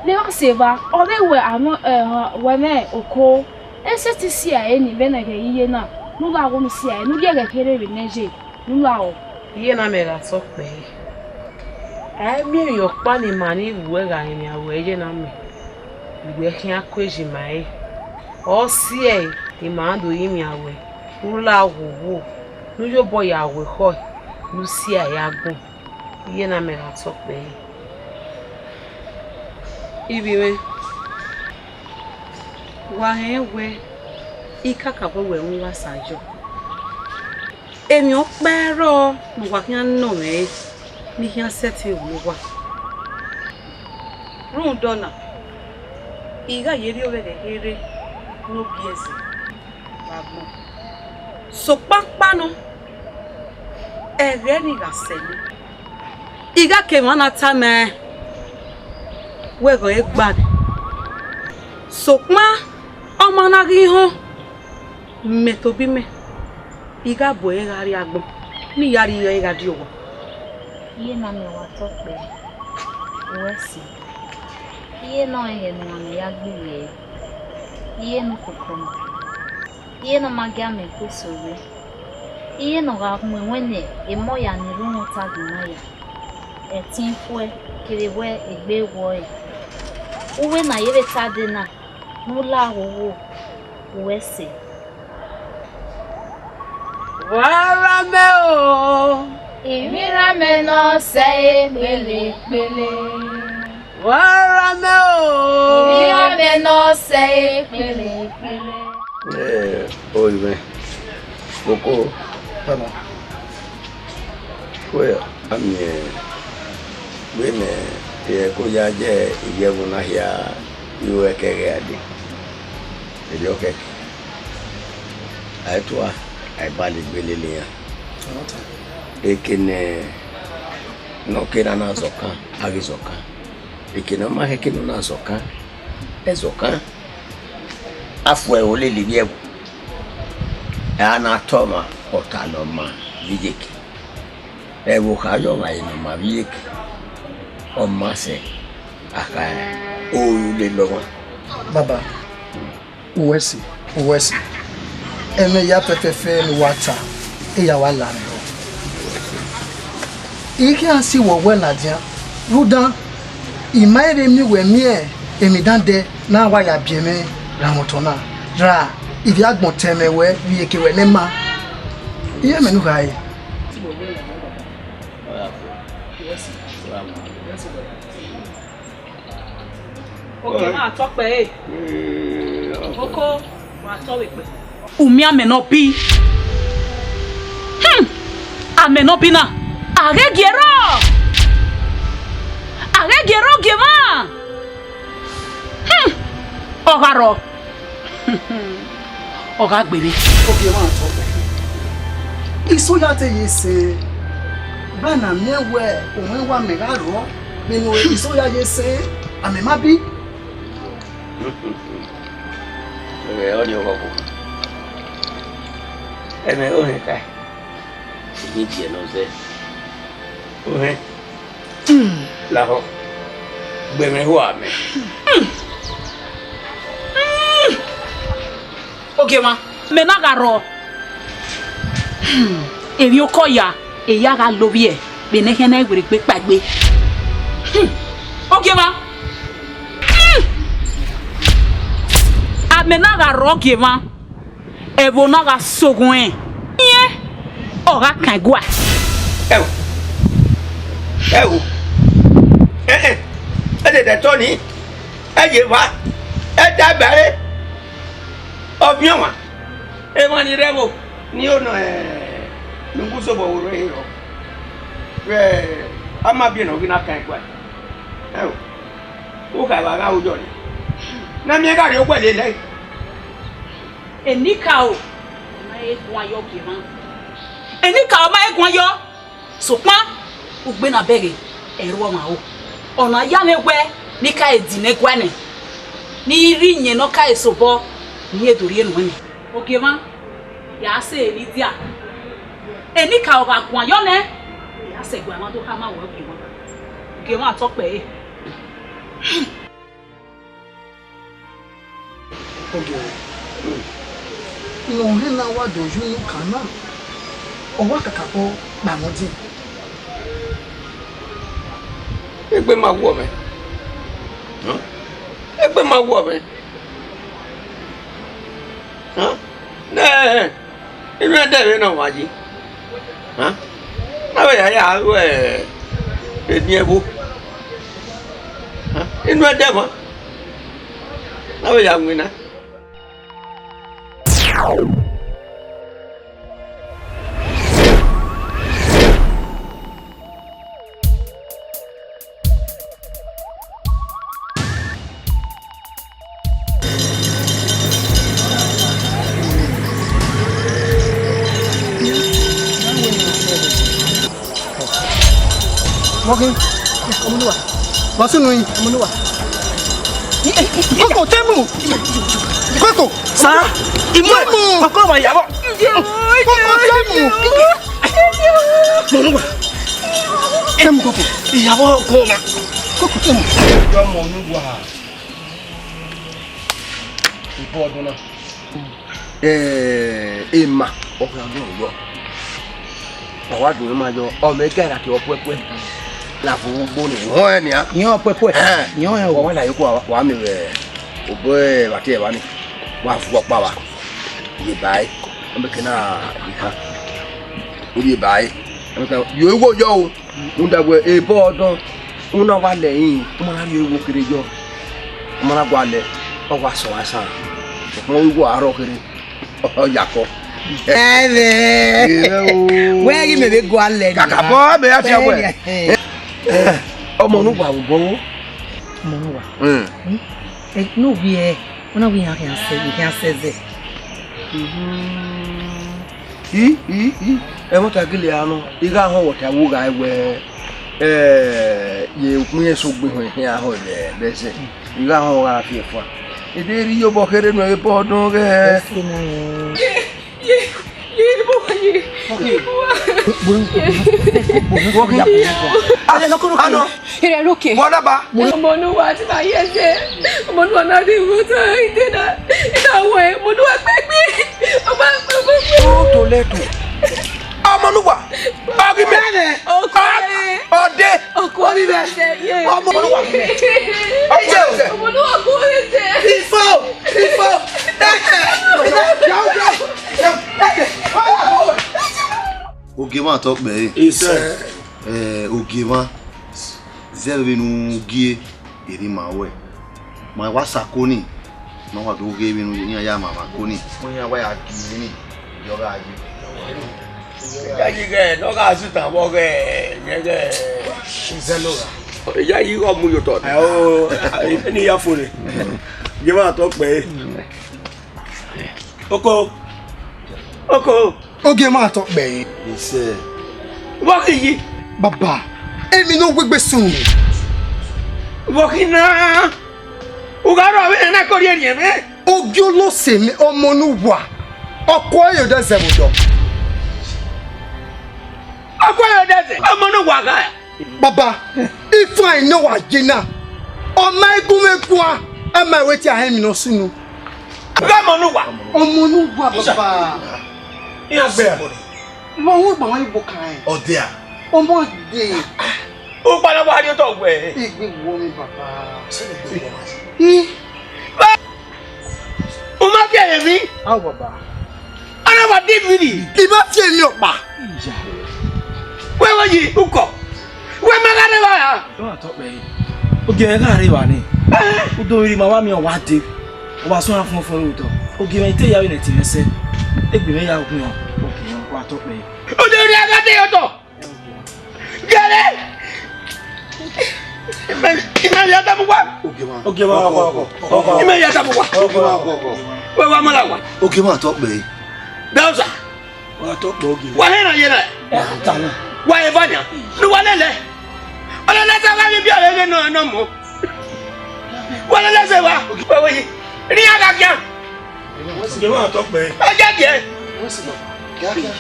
Ne evba sẹ evba, ọ vbe wẹ a mwẹ, wẹ mwẹ oko, e sẹtin si a re ni vbene ẹghẹ iye na. Ne u gha gho ne u si ẹre, ne u rhie ẹghẹ kherhe vbe nẹ ye, ne u gha rọ. Iye na mẹ gha tọ kpẹre. A i miẹn emwi ọkpa ne ima ni wu ẹre gha rinmwian ruẹ iye na mẹ, uwẹ khian ku eje ima ẹre. Ọ si ẹre ne ima do rinmwian ruẹ, ne u la wowo, ne u ya obọ ya wu ekhọe, ne u si ẹre agbọn. Iye na mẹ gha tọ kpẹre. Ivbi mwẹ, wa rẹn wẹẹ, I kakabọ wẹ rẹn uwa sa yọ. Emwi ọkpa ẹrọ ne uwa khian nọ mwẹ ẹre, ne I khian sẹtin ru uwa. Rhunmwuda ọna, I gha ye rri ovbi ẹghẹ kherhe ne ogiẹzẹ vbe agbọn. Sokpan ọkpa nọ, ẹghẹ ne I gha sẹ nẹ, I gha ke emwa na tama ẹn wẹ ẹghẹ ọre gba nẹ. Sokpan ọ ma na ghi họn, mẹ tobọ imẹ, I gha bu ẹre gha rrie agbọn, ne I ya rhie ẹre gha die owa. Iye na mẹ wa tọ kpẹre, uwẹ si. Iye ne ọ rẹn ẹghẹ ne uwa mẹ ya gbe rriẹre, iye ne ukoko ma, iye ne ọ ma gie amẹ ku eso rre, iye ne ọ gha mu ẹwẹn ne emọ ya ni rre uhunmwu ọta gu na ya, ẹtin fuẹ kevbe egbe wọe. Uwẹ na ye vbe ta dee na, ne u la wowo, uwẹ sẹ. Wa ra mẹ o. Emwi ra mẹ ne ọ sẹ ekpele ekpele. Wa ra mẹ o. Emwi ra mẹ ne ọ sẹ ekpele ekpele. Eh, oyi mwẹ. Koko. Baba. Wẹ, a miẹn vbene ẹko ya ye iyẹvbo na hia ru ẹkẹghẹ a dee. Erriọ kẹkẹ, a i tua, a i bale egbe lele iran. Eke ne, ne ọ ke na na zọkan, a ghi zọkan. Eke ne ọ ma khẹke ne ọ na zọkan, ẹ zọkan. A fu ẹre lele ivbi ẹvbo, a na tọ ọmwa, ọta ne ọ ma vbe iyeke. Ẹvbo kha yọ ọmwa ne ọ ma vbe iyeke, ọ ma sẹ, a kha ru lele ọmwa. Baba, uwẹ si, uwẹ si. Ẹmwẹ ya fẹfẹfẹ ne uwa ta, eya wa la mwẹ rọ. I khian si wẹ owẹ ladian, rhunmwuda, I ma i rhe miẹn uwẹ miẹn emwi dandẹ ne a wa ya biẹ mwẹ ra mwẹ otọ na, ra ivbi agbọn tẹ mwẹ wẹ vbe iyeke wẹ ne ma. Iye mẹ ne u kha re. Oke, ma tọ kpẹre. Koko, ma tọ vbe kpẹ. U miẹn amẹ ne ọ bi. Hmm! Amẹ ne ọ bi na, a ghẹ gie rrọọ. A ghẹ gie rrọọ gie mwa. Hmm! Ọ gha rrọọ. Ọ gha gbe mwẹ. Ogie mwa tọ kpẹre. Iso ya te ye sẹ, ba na miẹn wẹ, owẹn wa mẹ gha rrọọ, vbene iso ya ye sẹ, amẹ ma bi. Ẹ, ọ ni ọghọghọ. Ẹmwẹ ohẹn ka, I ghi biẹ ne ọ zẹ. Ohẹn. Lahọ, gbe mwẹ ho amẹ. Ogiemwa, mẹ na gha rrọọ. Emwi okọ ya, eya gha lovbiẹ, vbene ẹkhian na i werriegbe kpaegbe. Ogiemwa, amẹ na gha rrọọ Ogiemwa. Ẹvbo na gha soghuẹn, iẹn ọ gha kan ẹguae. Ẹo, ẹo, ẹn, ẹn, ẹdẹdẹ tọ ni, ẹ ye evba, ẹ da ẹgbẹre, ọviẹn ọmwa, emwa ni rre ẹvbo ni ho nọ, ẹ, ne u gu sobọ vbe orhu ẹre rrọọ, vbe a ma biẹ ne ọ ghi na kan ẹguae. Ẹo, u kha evba gha ru yọ ni, ne a miẹn gha rrie owẹ lele ẹe. Enikaro ma he guan yọ Ogiemwa. Enikaro ma he guan yọ. Sokpan ugbe na bẹghe ẹre ọmwa ro. Ọna ya mwẹ wẹ ne I ka he di nẹ ẹguae nẹ, ne I rhie iyẹn ne ọ ka he sobọ, ne I he do rhie nuẹn nẹ. Ogiemwa, ya sẹ eni dia. Enikaro gha guan yọ nẹ, ya sẹ ẹguae mwa do khama wẹ Ogiemwa. Ogiemwa tọ kpẹre. Ogiemwa, Ne ọ rre na wa do ye unu kan na, ọ wa kakabọ kpa mwẹ ọdiọn. Egbe ma wọ mwẹ. Huh? Egbe ma wọ mwẹ. Huh? Nẹ, inu ẹdẹ vbe nọ wa yi. Huh? Na vbe ya ya ru, eh, eni ẹvbo. Huh? Inu ẹdẹ mwa. Na vbe ya winna. Mọgin, ọmọnuwa. Bọsunu yi. Ọmọnuwa. Koko, temu. Koko. Sa. Imu. Temu. Koko ma yabọ. Koko, temu. Ọmọnuwa. Temu, Koko. Iyabọ ko ma. Koko, temu. Ọmọ Onuwa. Ibọ ọdún na. Eh, ema, ọ khian ghe ọyọ. Ọ wa dun ema yọ, ọ mẹ ga ra ke ọpuẹpuẹ. La fo ugbo ni, họn ẹ nia. Yọn ọpuẹpuẹ. Eh. Yọn ẹ o. Wa la yoko wa, wa mi vbe, obọ ẹ, wa tie wa ni. Wa fu ọkpa wa. Ye ba ẹ. Ọ mẹ ke na, ye ha. Ye ba ẹ. Ọ mẹ ke, yo igho yọ o. Rhunmwuda wẹẹ, ebọ ọdọn, u na wa lẹ ẹre, u ma na rhie igho kherhe yọ, u ma na gualọ, ọ wa sẹ ọmwa esan, sokpan igho a rrọọ kherhe, ọ ya kọ. Ẹmwẹ. Wẹ ghi mẹ vbe gualọ nẹ. Kakabọ, mẹ ya tie wẹ. Ọmọ ne uwa vbe obọ. Ọmọ ne uwa. Hmm. Hmm? Ẹ, ne ovbi ẹ, ọ na wẹ iran khian sẹ, iran khian sẹ zẹ. Mhm. I, i, i, ẹmwata gele a nọ, I gha họn wẹ ọta vbe ugha wẹ, eh, ye ukpọn eso gbe họn ehian họn vbe, vbe ẹzẹ. I gha họn gha fi ẹfua. I de rhie iyobọ kherhe nuẹn vbe bọ ọdọn ghẹ. Ye, ye, ye, ebo wa ye, ebo wa. Wọ́n kì í. Ano. Ere roke. Wọ́n dábàá. Ọmọ ne uwa ti ma ye ẹsẹ. Ọmọ ne uwa na di wo ta ide na. Ina wẹ, ọmọ ne uwa pẹpẹ. Ọmọ pẹpẹ. Ó tó lẹ́tọ̀. Ọmọ ne uwa. Ọgí mi. Ọkọ rẹ. Ọdẹ. Ọkọ rẹ. Ọmọ ne uwa. Ọmọ ne uwa kọ rẹ. Ifo. Ifo. Ogie mwa tọ kpẹre. Isẹ. Eh, ogie mwa. Zẹ vbene u gie, erha ima ruẹ. Ma wa sa ko ni, ma wa do ghe vbene iran ya ma ma ko ni. Iran wa ya gie ni, yọ gha ye. Ya yi ghẹ, ne ọ gha zẹ tan vbọ ghẹ, yẹn ghẹ. Zẹ lo gha. Ya yi ghe ọ mu ye otọ. Ẹ o, eni ya fo re. Ye ma tọ kpẹre. Oko. Oko. Ogie ma tọ kpẹre. Isẹ. Vbọ khin yi? Baba, emwi ne ọ wegbe sunu. Vbọ khin na? U gha rrọọ vbene na ke rhiẹnrhiẹn mwẹ? Ogie olose mwẹ, ọmọ ne uwa, ọ kue ẹre odẹ zẹ vbe odọ. Ọ kue ẹre odẹ zẹ, ọmọ ne uwa gha. Baba, ifaẹn ne wa ye na, ọ ma i gu mwẹ guan, a ma wẹ te a họn emwi ne ọ sunu. Gha ọmọ ne uwa. Ọmọ ne uwa, baba. Iran gbe ẹbọ ni. Ma wọn gba wọn igbo kan ẹn. Ọ dia. Ọmọ de. U kpala wa rhie otọ wẹ. Igbe wo mi, baba. Sẹ ne igbe wo ma. I. U ma fi ẹre emwi. Ao, baba. Ọ na wa di emwi ni. I ma fi emwi ọkpa. Wẹ vbe yi ukọ. Wẹ ma gha rre evba ra? Ọ na tọ kpẹre. Ogie mwẹ gha rre evba ni. U do rhirhi ma wa miẹn ọ wa dee. Ọ wa suẹn fuọnfuọn vbe otọ. Ogie mwẹ, I te ya vbe ne ẹtin mwẹ sẹ. Egbe mwẹ ya ghuiọn. Ogie mwẹ, ọ wa tọ kpẹre. U do rhirhi a gha dee ye otọ. Gẹrẹ! Imẹ ya damu wa. Ogie mwa. Ogie mwa, ọkọ, ọkọ, ọkọ. Imẹ ya damu wa. Ogie mwa, ọkọ, ọkọ. Wẹ wa ma la wa. Ogie mwa tọ kpẹre. Dawusa. Wa tọ kpẹre ogie. Wa hẹn na ye na. Wa ta na. Wa eva nia. Ne wa lele. Ọlọlẹ ta gha vbe biẹ ọre nọ nọ mọ. Wa lele sẹ wa. Wa we yi. Ni a gha gian. Ogie mwa tọ kpẹre. Ọ ja giẹ. Kíákíá.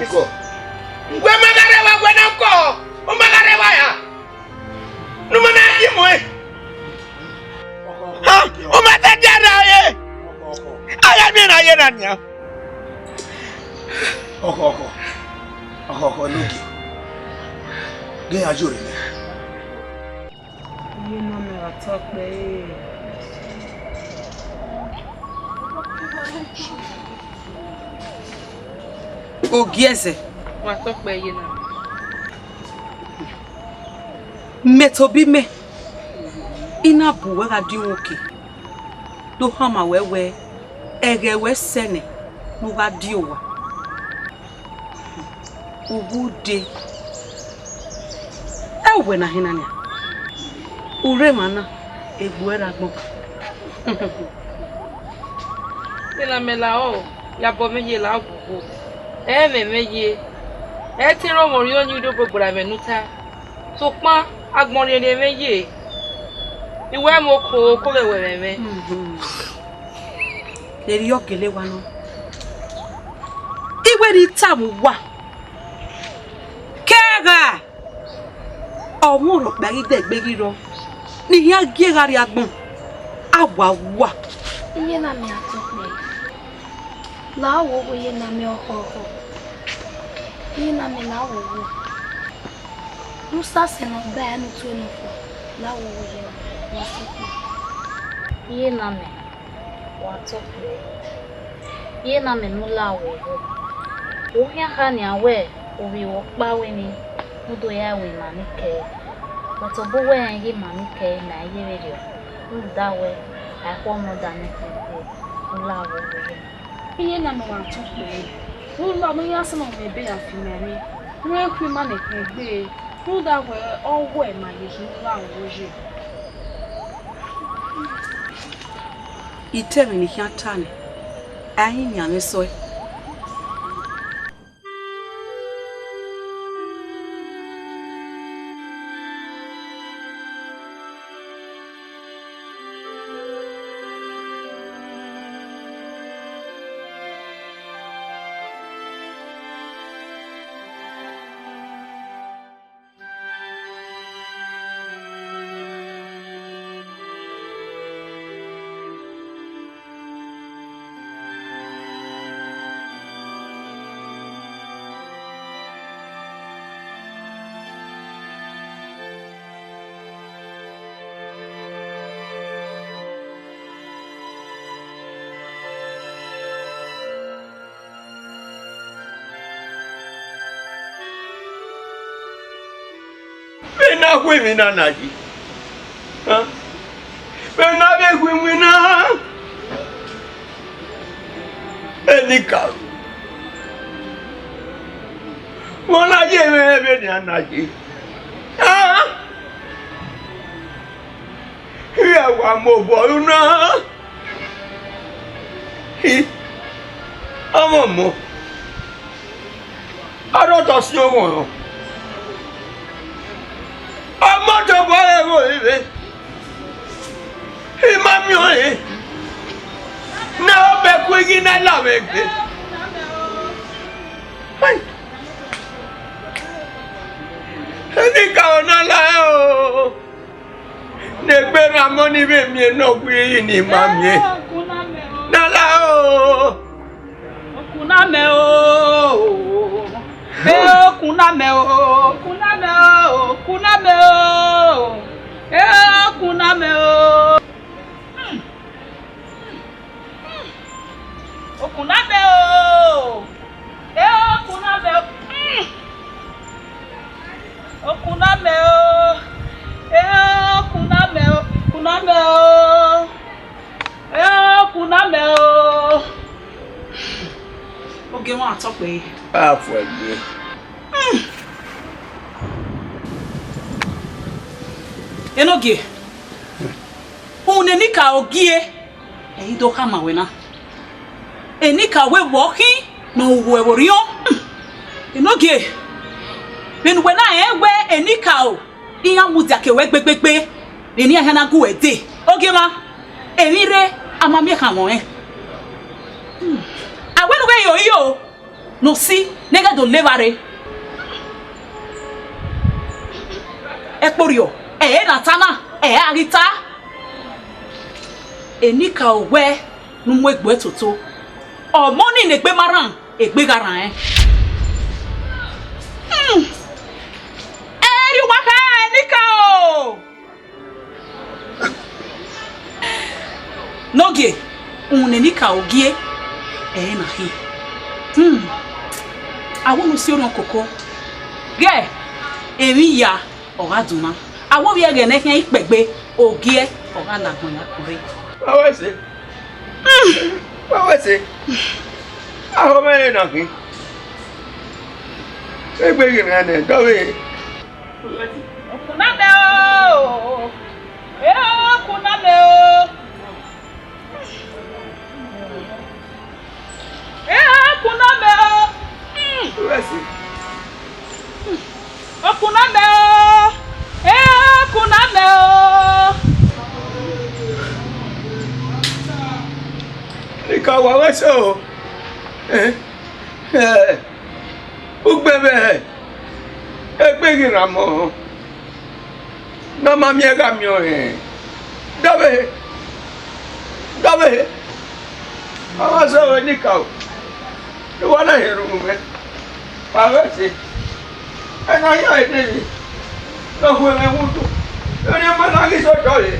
Ukọ. Wẹ ma gha rre evba, wẹ na kọ, u ma gha rre evba ra? Ne u ma na ye mu ẹn. Ha, u ma te dia ra re. A gha Emwi na ye na nian. Ọkhọ, ọkhọ, ọkhọ, ọkhọ, Enogie. Gie iran ye orre nẹ. Iye ne amẹ ra tọ kpẹre. Ogiẹzẹ. Wa tọ kpẹre iye na. Mẹ tobọ imẹ, I na bu wẹ gha die uhunmwu oke, do khama wẹ wẹẹ, ẹghẹ wẹ sẹ nẹ ne u gha die owa. Uwu de. Ẹ wẹ na hin na nian. U rre emwa na, egbe uẹ rre agbọn. Vbene a mẹ lahọ, ya obọ mwẹ ye la wowo. Ẹ mwẹ mwẹ ye. Ẹ te rọnmwẹ orhiọn ọyunnuẹn do gbe gbarra mwẹ ne uta. Sokpan agbọn rhiẹnrhiẹn mwẹ ye. I wẹ mwẹ oko, oko vbe ẹwẹ mwẹ mwẹ. Erriọ gele wa nọ. I wẹ ne I tama uwa. Kẹgha! Ọmwa rhọkpa ghi dẹgbe ghi rrọọ, ne I khian gie gha rrie agbọn, a wa wa. Iye ne amẹ ra tọ kpẹre. La wowo iye ne amẹ ọkhọkhọ. Iye ne amẹ la wowo. Ne u sasẹ ne ọ ba ẹre ne u tue nọkhua, la wowo iye ne amẹ, wa tọ kpẹre. Iye ne amẹ, wa tọ kpẹre. Iye ne amẹ ne u la wowo. U khian kha nian wẹ ovbi ruẹ ọkpa wẹ ni, u do ya ru ima ni kẹe. But ọ bu wẹ rẹn ghi ima ni kẹe, ma i ye vberriọ, rhunmwuda wẹ a i khu ọmọ da nẹ kpokpo, u la wowo iye. Iye ne amẹ, wa tọ kpẹre. Rhunmwuda ne u ya sẹ ne ọ mwẹ ebe ya fi ima emwi, ne u khu ima nẹ khin egbe, rhunmwuda wẹ ọ wẹ ma ye khin ne u la wowo iye. I ta ẹmwẹ ne I khian ta nẹ, a i hin miẹn mwẹ sọe. Vbene a khu emwi na na yi, vbene a vbe khu iwinna, Enikaro, vbọ na ye mwẹ vbenian na yi? Iran wa mu obọ ru na. Hi, ọmọ ọmọ, ọ rre otọ si oghọn rọ. Ọmọ tobọ ẹre vbe ore vbe, I ma miẹn ọnrẹn ne ọ bẹkun ighi na la mwẹ egbe. Enikaro na la o. Ne egbe rran mọ ni vbe miẹn ne ọ gui yi ni ma miẹn. Na la o. Okun na mẹ o. E okun na mẹ o. Okun na mẹ o. Okun na mẹ o. E okun na mẹ o. Okun na mẹ o. E okun na mẹ o. Mm. Okun na mẹ o. E okun na mẹ o. Okun na mẹ o. E okun na mẹ o. Ogie mwa tọ kpẹre. A fue gbe. Mm. Enogie. Uhunmwu ne Enikaro gie, ẹ i do khama wẹ na. Enikaro wẹ vbe ọ khin ne ọ ru ẹvbo rriọ. Enogie, vbene uwẹ na rẹn wẹ Enikaro, iran mudia ke wẹ gbegbegbe, vbene iran hia na gu wẹ dee. Ogiemwa, emwi rre, a ma miẹn ekhaẹmwẹ ọnrẹn. A wẹ ne u ghẹ ro iro. Ne osi ne ghẹ do le evba rre. Ẹkporriọ, ẹ i re ne a ta na, ẹ i gha ghi ta. Enikaro wẹ ne u mu egbe ẹre toto. Ọmọ ni ne egbe ma rran, egbe gha rran ẹn. Hmm. Ẹ rhie uwa kha, Enikaro. Nogie, uhunmwu ne Enikaro gie, ẹre na khin. Hmm. Awẹ ne u si orhiọn koko, ghẹ emwi ya ọ gha dunmwu. Awẹ ovbi ẹghẹ ne ẹ khian ikpẹgbe, ogie ọ gha la agbọn ya kure. Wa wẹ ẹse. Wa wẹ ẹse. Ahọ mwẹ rre na khin. Egbe ghi rran nẹ, dọvbe. Ọkun na mẹ o, e ọkun na mẹ o, e ọkun na mẹ o. Ọkun na mẹ o, e ọkun na mẹ o. Enikaro, wa wẹ ẹse o. Eh, eh, ugbẹn vbe egbe ghi rhan mọ. Ne a ma miẹn gha miẹn ọnrẹn. Dọvbe, dọvbe, ọ ma zẹ vbe Enikaro, ne uwa na hin erhunmwu mwẹ. Wa ghẹ ẹse, ẹ na yan ẹdẹ emwi ne ọ hu mwẹ wudu, erriọ ma na ghi sẹ otọ re,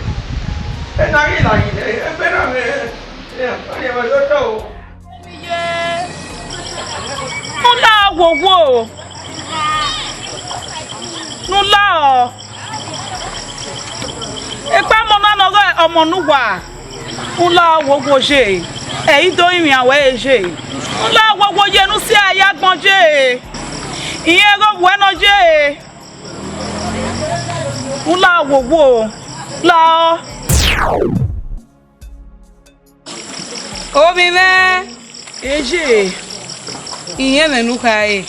ẹ na ghi la hin egbe na mwẹ, ẹ na ghi sẹ otọ o. Ne u la wowo. Ne u la ọ. Ekpa ọmọ na ne ọ ghe ọmọ ne uwa. Ne u la wowo ye. Ẹ i do rinmwian ruẹ ye. Ne u la wowo ye ne u si a ya agbọn ye. Irẹn ghe ovbuẹ nọ ye. Ne u la wowo. La ọ. Ovbi mwẹ, eye, irẹn mwẹ ne u khare.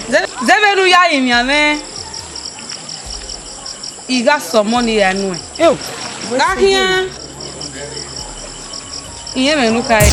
Zẹ, zẹ vbene u ya rinmwian mwẹ, I gha sẹ ọmọ ni ra nuẹn. Gha khian, irẹn mwẹ ne u khare.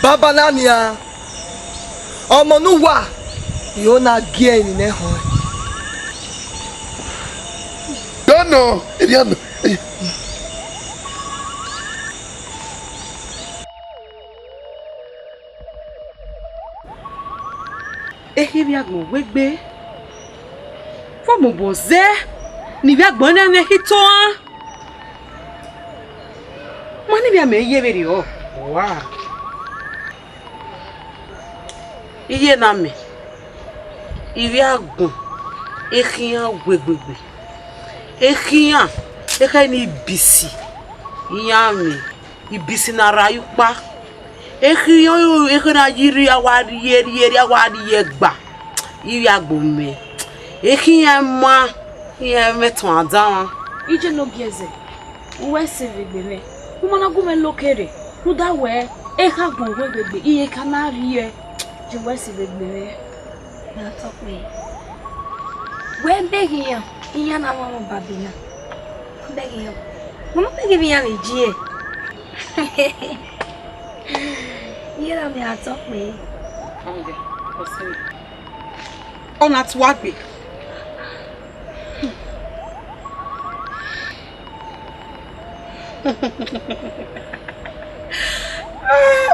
Baba na nian, ọmọ ne uwa, I ho na gie ẹre emwi ne ẹ họn ẹn. Dọnọ, erriọ nọ. Ekhin ivbi agbọn wegbe, vbọ mobọ zẹ ne ivbi agbọn na mwẹ khin tohan? Ma ne ivbi amẹ ye vberriọ. Wa. Iye na mẹ, ivbi agbọn, ekhin iran wegbegbe, ekhin iran, ekhẹ ne ibisi, iran mwẹ, ibisi ne a rra ye ukpa, ekhin iran, ekhẹ ne a ye irri, a wa rhie, rhie, rhie, a wa rhie gba, ivbi agbọn mẹ, ekhin iran ma, iran mwẹ tuan danmwa. Iye ne ogiẹzẹ, uwẹ sẹ vbe egbe mwẹ, u ma na gu mwẹ lo kere, rhunmwuda wẹ, ekhin agbọn wegbe, iye ka na rhie, je uwẹ sẹ vbe egbe mwẹ. Na tọ kpẹẹ. Wẹ bẹghe iran, iran na mwamwa ọba be na. Wẹ bẹghe iran. Wẹ ma bẹghe vbe iran vbe iye. Iye na mẹ a tọ kpẹẹ. Ọ na tua gbe.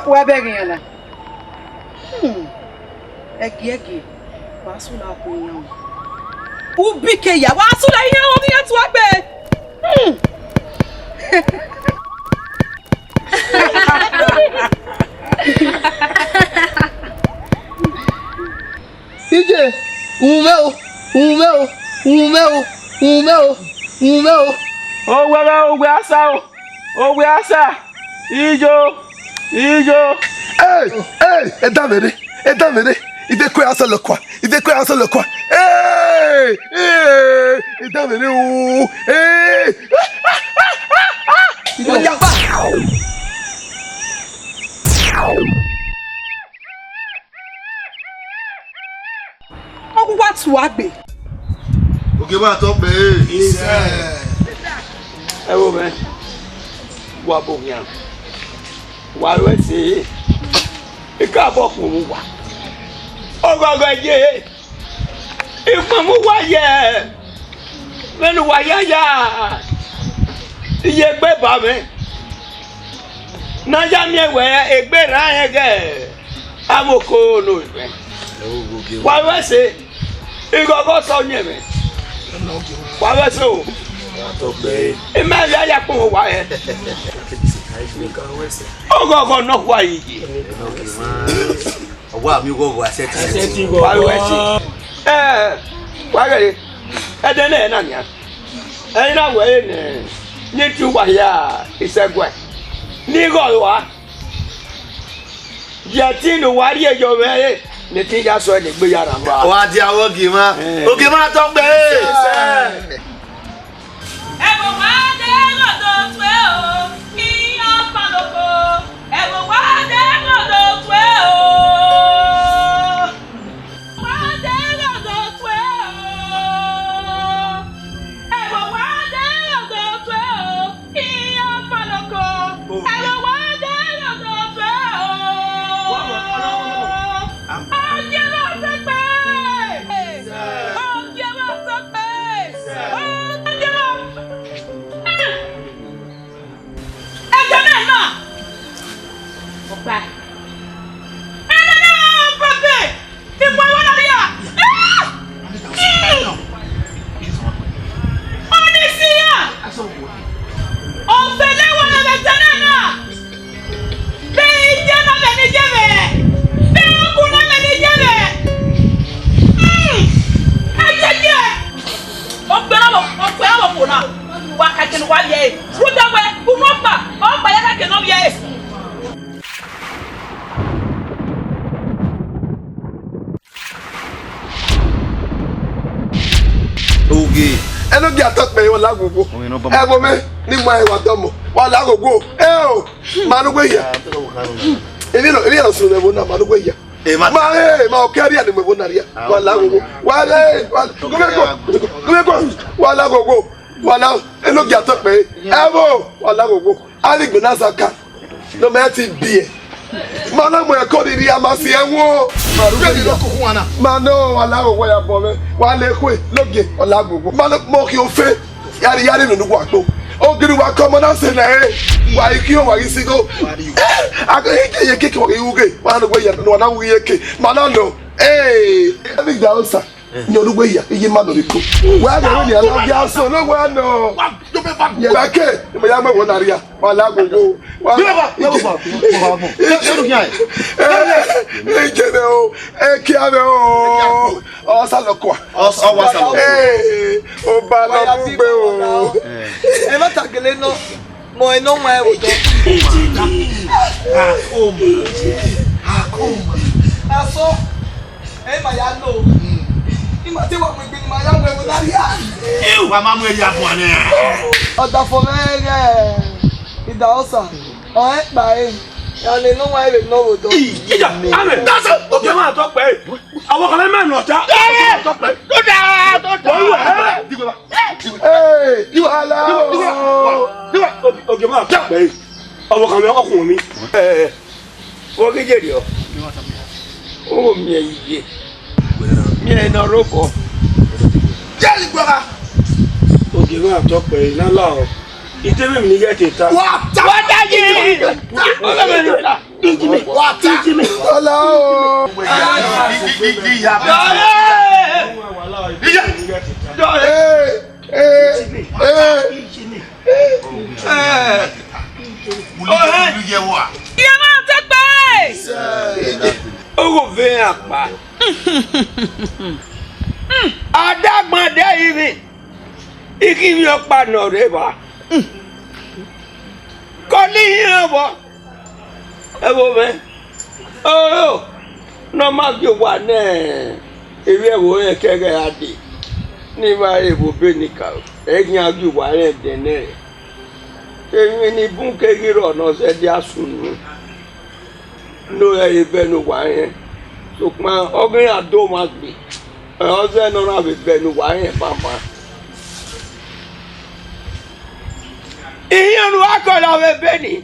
Wẹ bẹghe iran na. Hmm. Ẹgiẹgiẹ, wa sula ọkpa iran o. Ubike ya, wa sula iran o, ne iran tua gbe. Hmm. Iye, uhunmwu mwẹ o, uhunmwu mwẹ o, uhunmwu mwẹ o, uhunmwu mwẹ o, uhunmwu mwẹ o. Owẹ, owẹ asa o, owẹ asa, iyo, iyo. Ey, ey, ẹdẹ mwẹ rre, ẹdẹ mwẹ rre, ivbiẹka asa lọkua, ivbiẹka asa lọkua. Ey, ey, ẹdẹ mwẹ rre o, ey. Ọyagba. Ọ gu wa tua gbe. Ogie mwa tọ kpẹre. Ẹ wo mwẹ, wa bo khian, wa ru ẹse, I ka bọ kpọnmwẹ uwa. Ọghọghọ ye, I kpọnmwẹ uwa ye, vbene uwa ya ya, iye egbe ba mwẹ. Ne a ya miẹn wẹ egbe rran rẹn ghẹ avbe oko ne ovbi mwẹ. Wa vbe ẹse, ighọghọ sẹ ọyẹnmwẹ. Wa vbe ẹse o. I ma vbe a ya kpọnmwẹ uwa hẹ. Ọghọghọ nọkhua yi ye. Ọ wa miẹn ughọghọ a sẹtin. Wa vbe ẹse. Ẹ, wa ghee, ẹdẹ nẹ na nian. Ẹ i na wẹ ẹre ne, ne I tie uwa hia isẹguẹ, ne I ghọe ua. Ye ẹtin ne uwa rhie yọ mwẹ ẹre, ne I te ya sẹ ọre ne egbe ya rran uwa. Wa dia vbe ogie mwa. Eh. Ogie mwa tọ kpẹre. Ẹvbo wa de ghodo tue o, iran ọkpọlọkọ. Ẹvbo wa de ghodo tue o. Wa de ghodo tue o. Ẹvbo wa de ghodo tue o. Iran ọkpọlọkọ. Ẹvbo wa de ghodo tue o. Ọgie mwa tọ kpẹre. Ọgie mwa tọ kpẹre. Ọgie mwa. Ẹgbẹe na. Ọkpa. Ẹnẹnẹ ọkpa. Ikpọ ẹvbo na rria. Ọnisi ya. Ọfẹlẹ wẹ ne ẹmwẹ tẹn na na. Vbe I ye na vbe ne I ye mwẹ. Vbe ọkun na vbe ne I ye mwẹ. Ẹyẹyẹ. Ọ kpẹrẹ ọvbokhan na, wa ka kene uwa vbiẹ ẹre. Rhunmwuda wẹẹ, unu ọkpa, ọkpa ya ka kene ọ vbiẹ ẹre. Ogie. Ẹnogie a tọ kpẹre, wa la ghogho. Ẹvbo mwẹ, ne I mu ẹre wa dọmọ, wa la ghogho. Eo, ma ne uwẹ hia. Emwi nọ, emwi nọ sunu ẹvbo na, ma ne uwẹ hia. Eh, ma, ma, eh, ma, okẹ rria ne mu ẹvbo na rria. Ah, wa la ghogho. Wa, eh, wa, come here, go. Come here, go. Wa la ghogho. Wa la, ẹnogie a tọ kpẹre. Ẹvbo, wa la ghogho. Avbe igbe na zaka. Ne ọ ma ti biẹ. Ma na mu ẹko rhirhi, a ma si ẹvbo. Ma ru ghe ya. Ma nọ, wa la ghogho ya bọ mwẹ. Wa la ekhue, ẹnogie, wa la ghogho. Ma nọ, ma khian ofe. Yari, yari nunu wa kpo. Ogiri wa kọ ọmọ na sẹ nẹ, eh. Wa i khian, wa ghi sigho. Eh, a ghi ye eke, ye eke, wa ghi ru ghe. Wa na wẹ ya, wa na ru ghe eke. Ma na nọ. Eh, ẹvbo Idahosa. Yan ne uwẹ ya, iye ma nọ riko. Wa ghe ni a na ghi aso, ne wa nọ. Ye wa ke, ne ya ma wo na ria. Wa la ghogho. Wa la ghogho. Ije nẹ o, ekia mwẹ o. Ọ sa lọ kua. Ọ sa, ọ wa sa lọ. Ee, Oba lọ mu gbe o. Ẹ ma ta gele nọ, mọ ẹ nọ wan ẹvbo dọ. Akoma. Akoma. Asọ, ẹ ma ya lo. I ma te wa mu egbe ne ima ya mu ẹvbo na rria. Wa ma mu ẹre ya bua nẹ. Ọdafẹn mwẹ ghẹ Idahosa, ọ rẹn kpare, ya le nọ wan ẹvbo nọ vbe odọ. Ija, amẹ, that's it. Ogie mwa tọ kpẹre. Ọvbokhan mwẹ ma nọ ọta. Ogie mwa tọ kpẹre. Hey, you allow. Ogie mwa tọ kpẹre. Ọvbokhan mwẹ ọkhọ mi. Eh, vbọ ghi ye rriọ. O miẹn iye. Miẹn ne ọ rre obọ. Jẹ igbuọgha. Ogie mwa tọ kpẹre, na la o. I te mwẹ emwi ne I ghẹ te ta. Wa ta. Wa ta ye. Wa ta. Ijime. Wa ta. Ijime. Ọla o. Iye. Ee, ee, ee. Iye ma tẹkpẹ. Ogho vẹ akpa. Adagban de ivbi. I ghi vbiẹ ọkpa ne ọ rre evba. Kọni iran vbọ, ẹvbo mwẹ, oro ne ọ ma gie owa ne evbi ẹvbo rẹn ke ẹghẹ ra dee, ne I vba re vbe obọ enikaro, ẹ i khian gie owa rẹn dẹn nẹ. Emwi ni bun keghi rrọọ ne ọ zẹdẹ a sunu ne ọ rẹn vbe ẹvbo ne owa rẹn, sokpan ọ ghi iran do mwa gbe, ọ zẹ ne ọ na vbe ẹvbo ne owa rẹn banban. Ihiọn ne uwa kọlọ vbe ebe ni,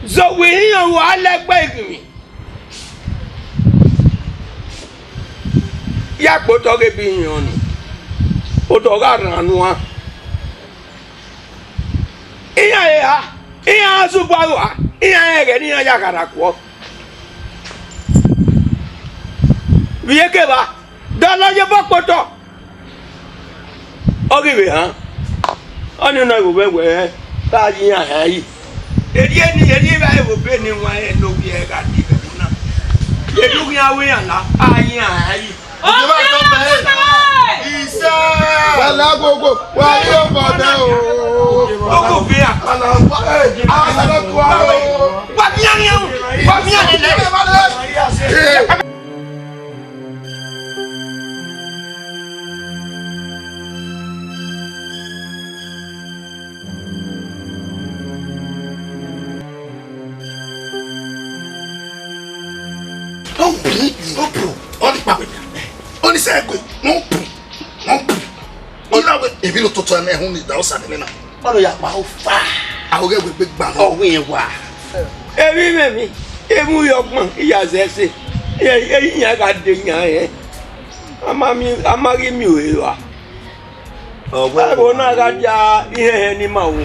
zẹ owa ihiọn ne uwa lẹ gbe iginmwi. Ya kpe otọ ghe ebe ihiọn ni, otọ gha rran nuan. Iran eha, iran zẹ ugbua rua, iran rẹn ẹghẹ ne iran ya gha rra guọ. Vbe iyeke evba, dọlọ ye obọ kpe otọ. Ọ ghi vbe han, ọnii nọ vbe ovbi ẹwẹ, gha ye iran han yi. Erriọ ni, erriọ evba ẹvbo ebe ne wanrẹn ne ovbi ẹre gha dee vbe ẹvbo na. Erriọ ughian avbe iran na, gha ye iran han yi. Ọmọ ọmọ Isa! Wala gogo, wa ye obọ dẹ o. Ogo vbe a. Ala wa, eh, ala wa, wa bi iran, wa bi iran lele. Ọ bun, ọ bun, ọ ni kpa wẹ, ọ ni sẹ ẹgue, ọ bun, ọ bun. Ọ na wẹ, emwi ne ototọ ẹmwẹ ẹhun ni da ọsa nene na. Ọ ya kpa ofa. Ahoghẹ wẹ gbe gba nọ. Ọ wẹ wa. Emwi mwẹ mi, emu yọ gbọn, iya zẹ ẹse. Iran gha de yan rẹn. A ma mi, a ma ghi miẹn ore rua. Ọ wẹ ẹvbo na gha dia ihẹnhẹn ni ma wu.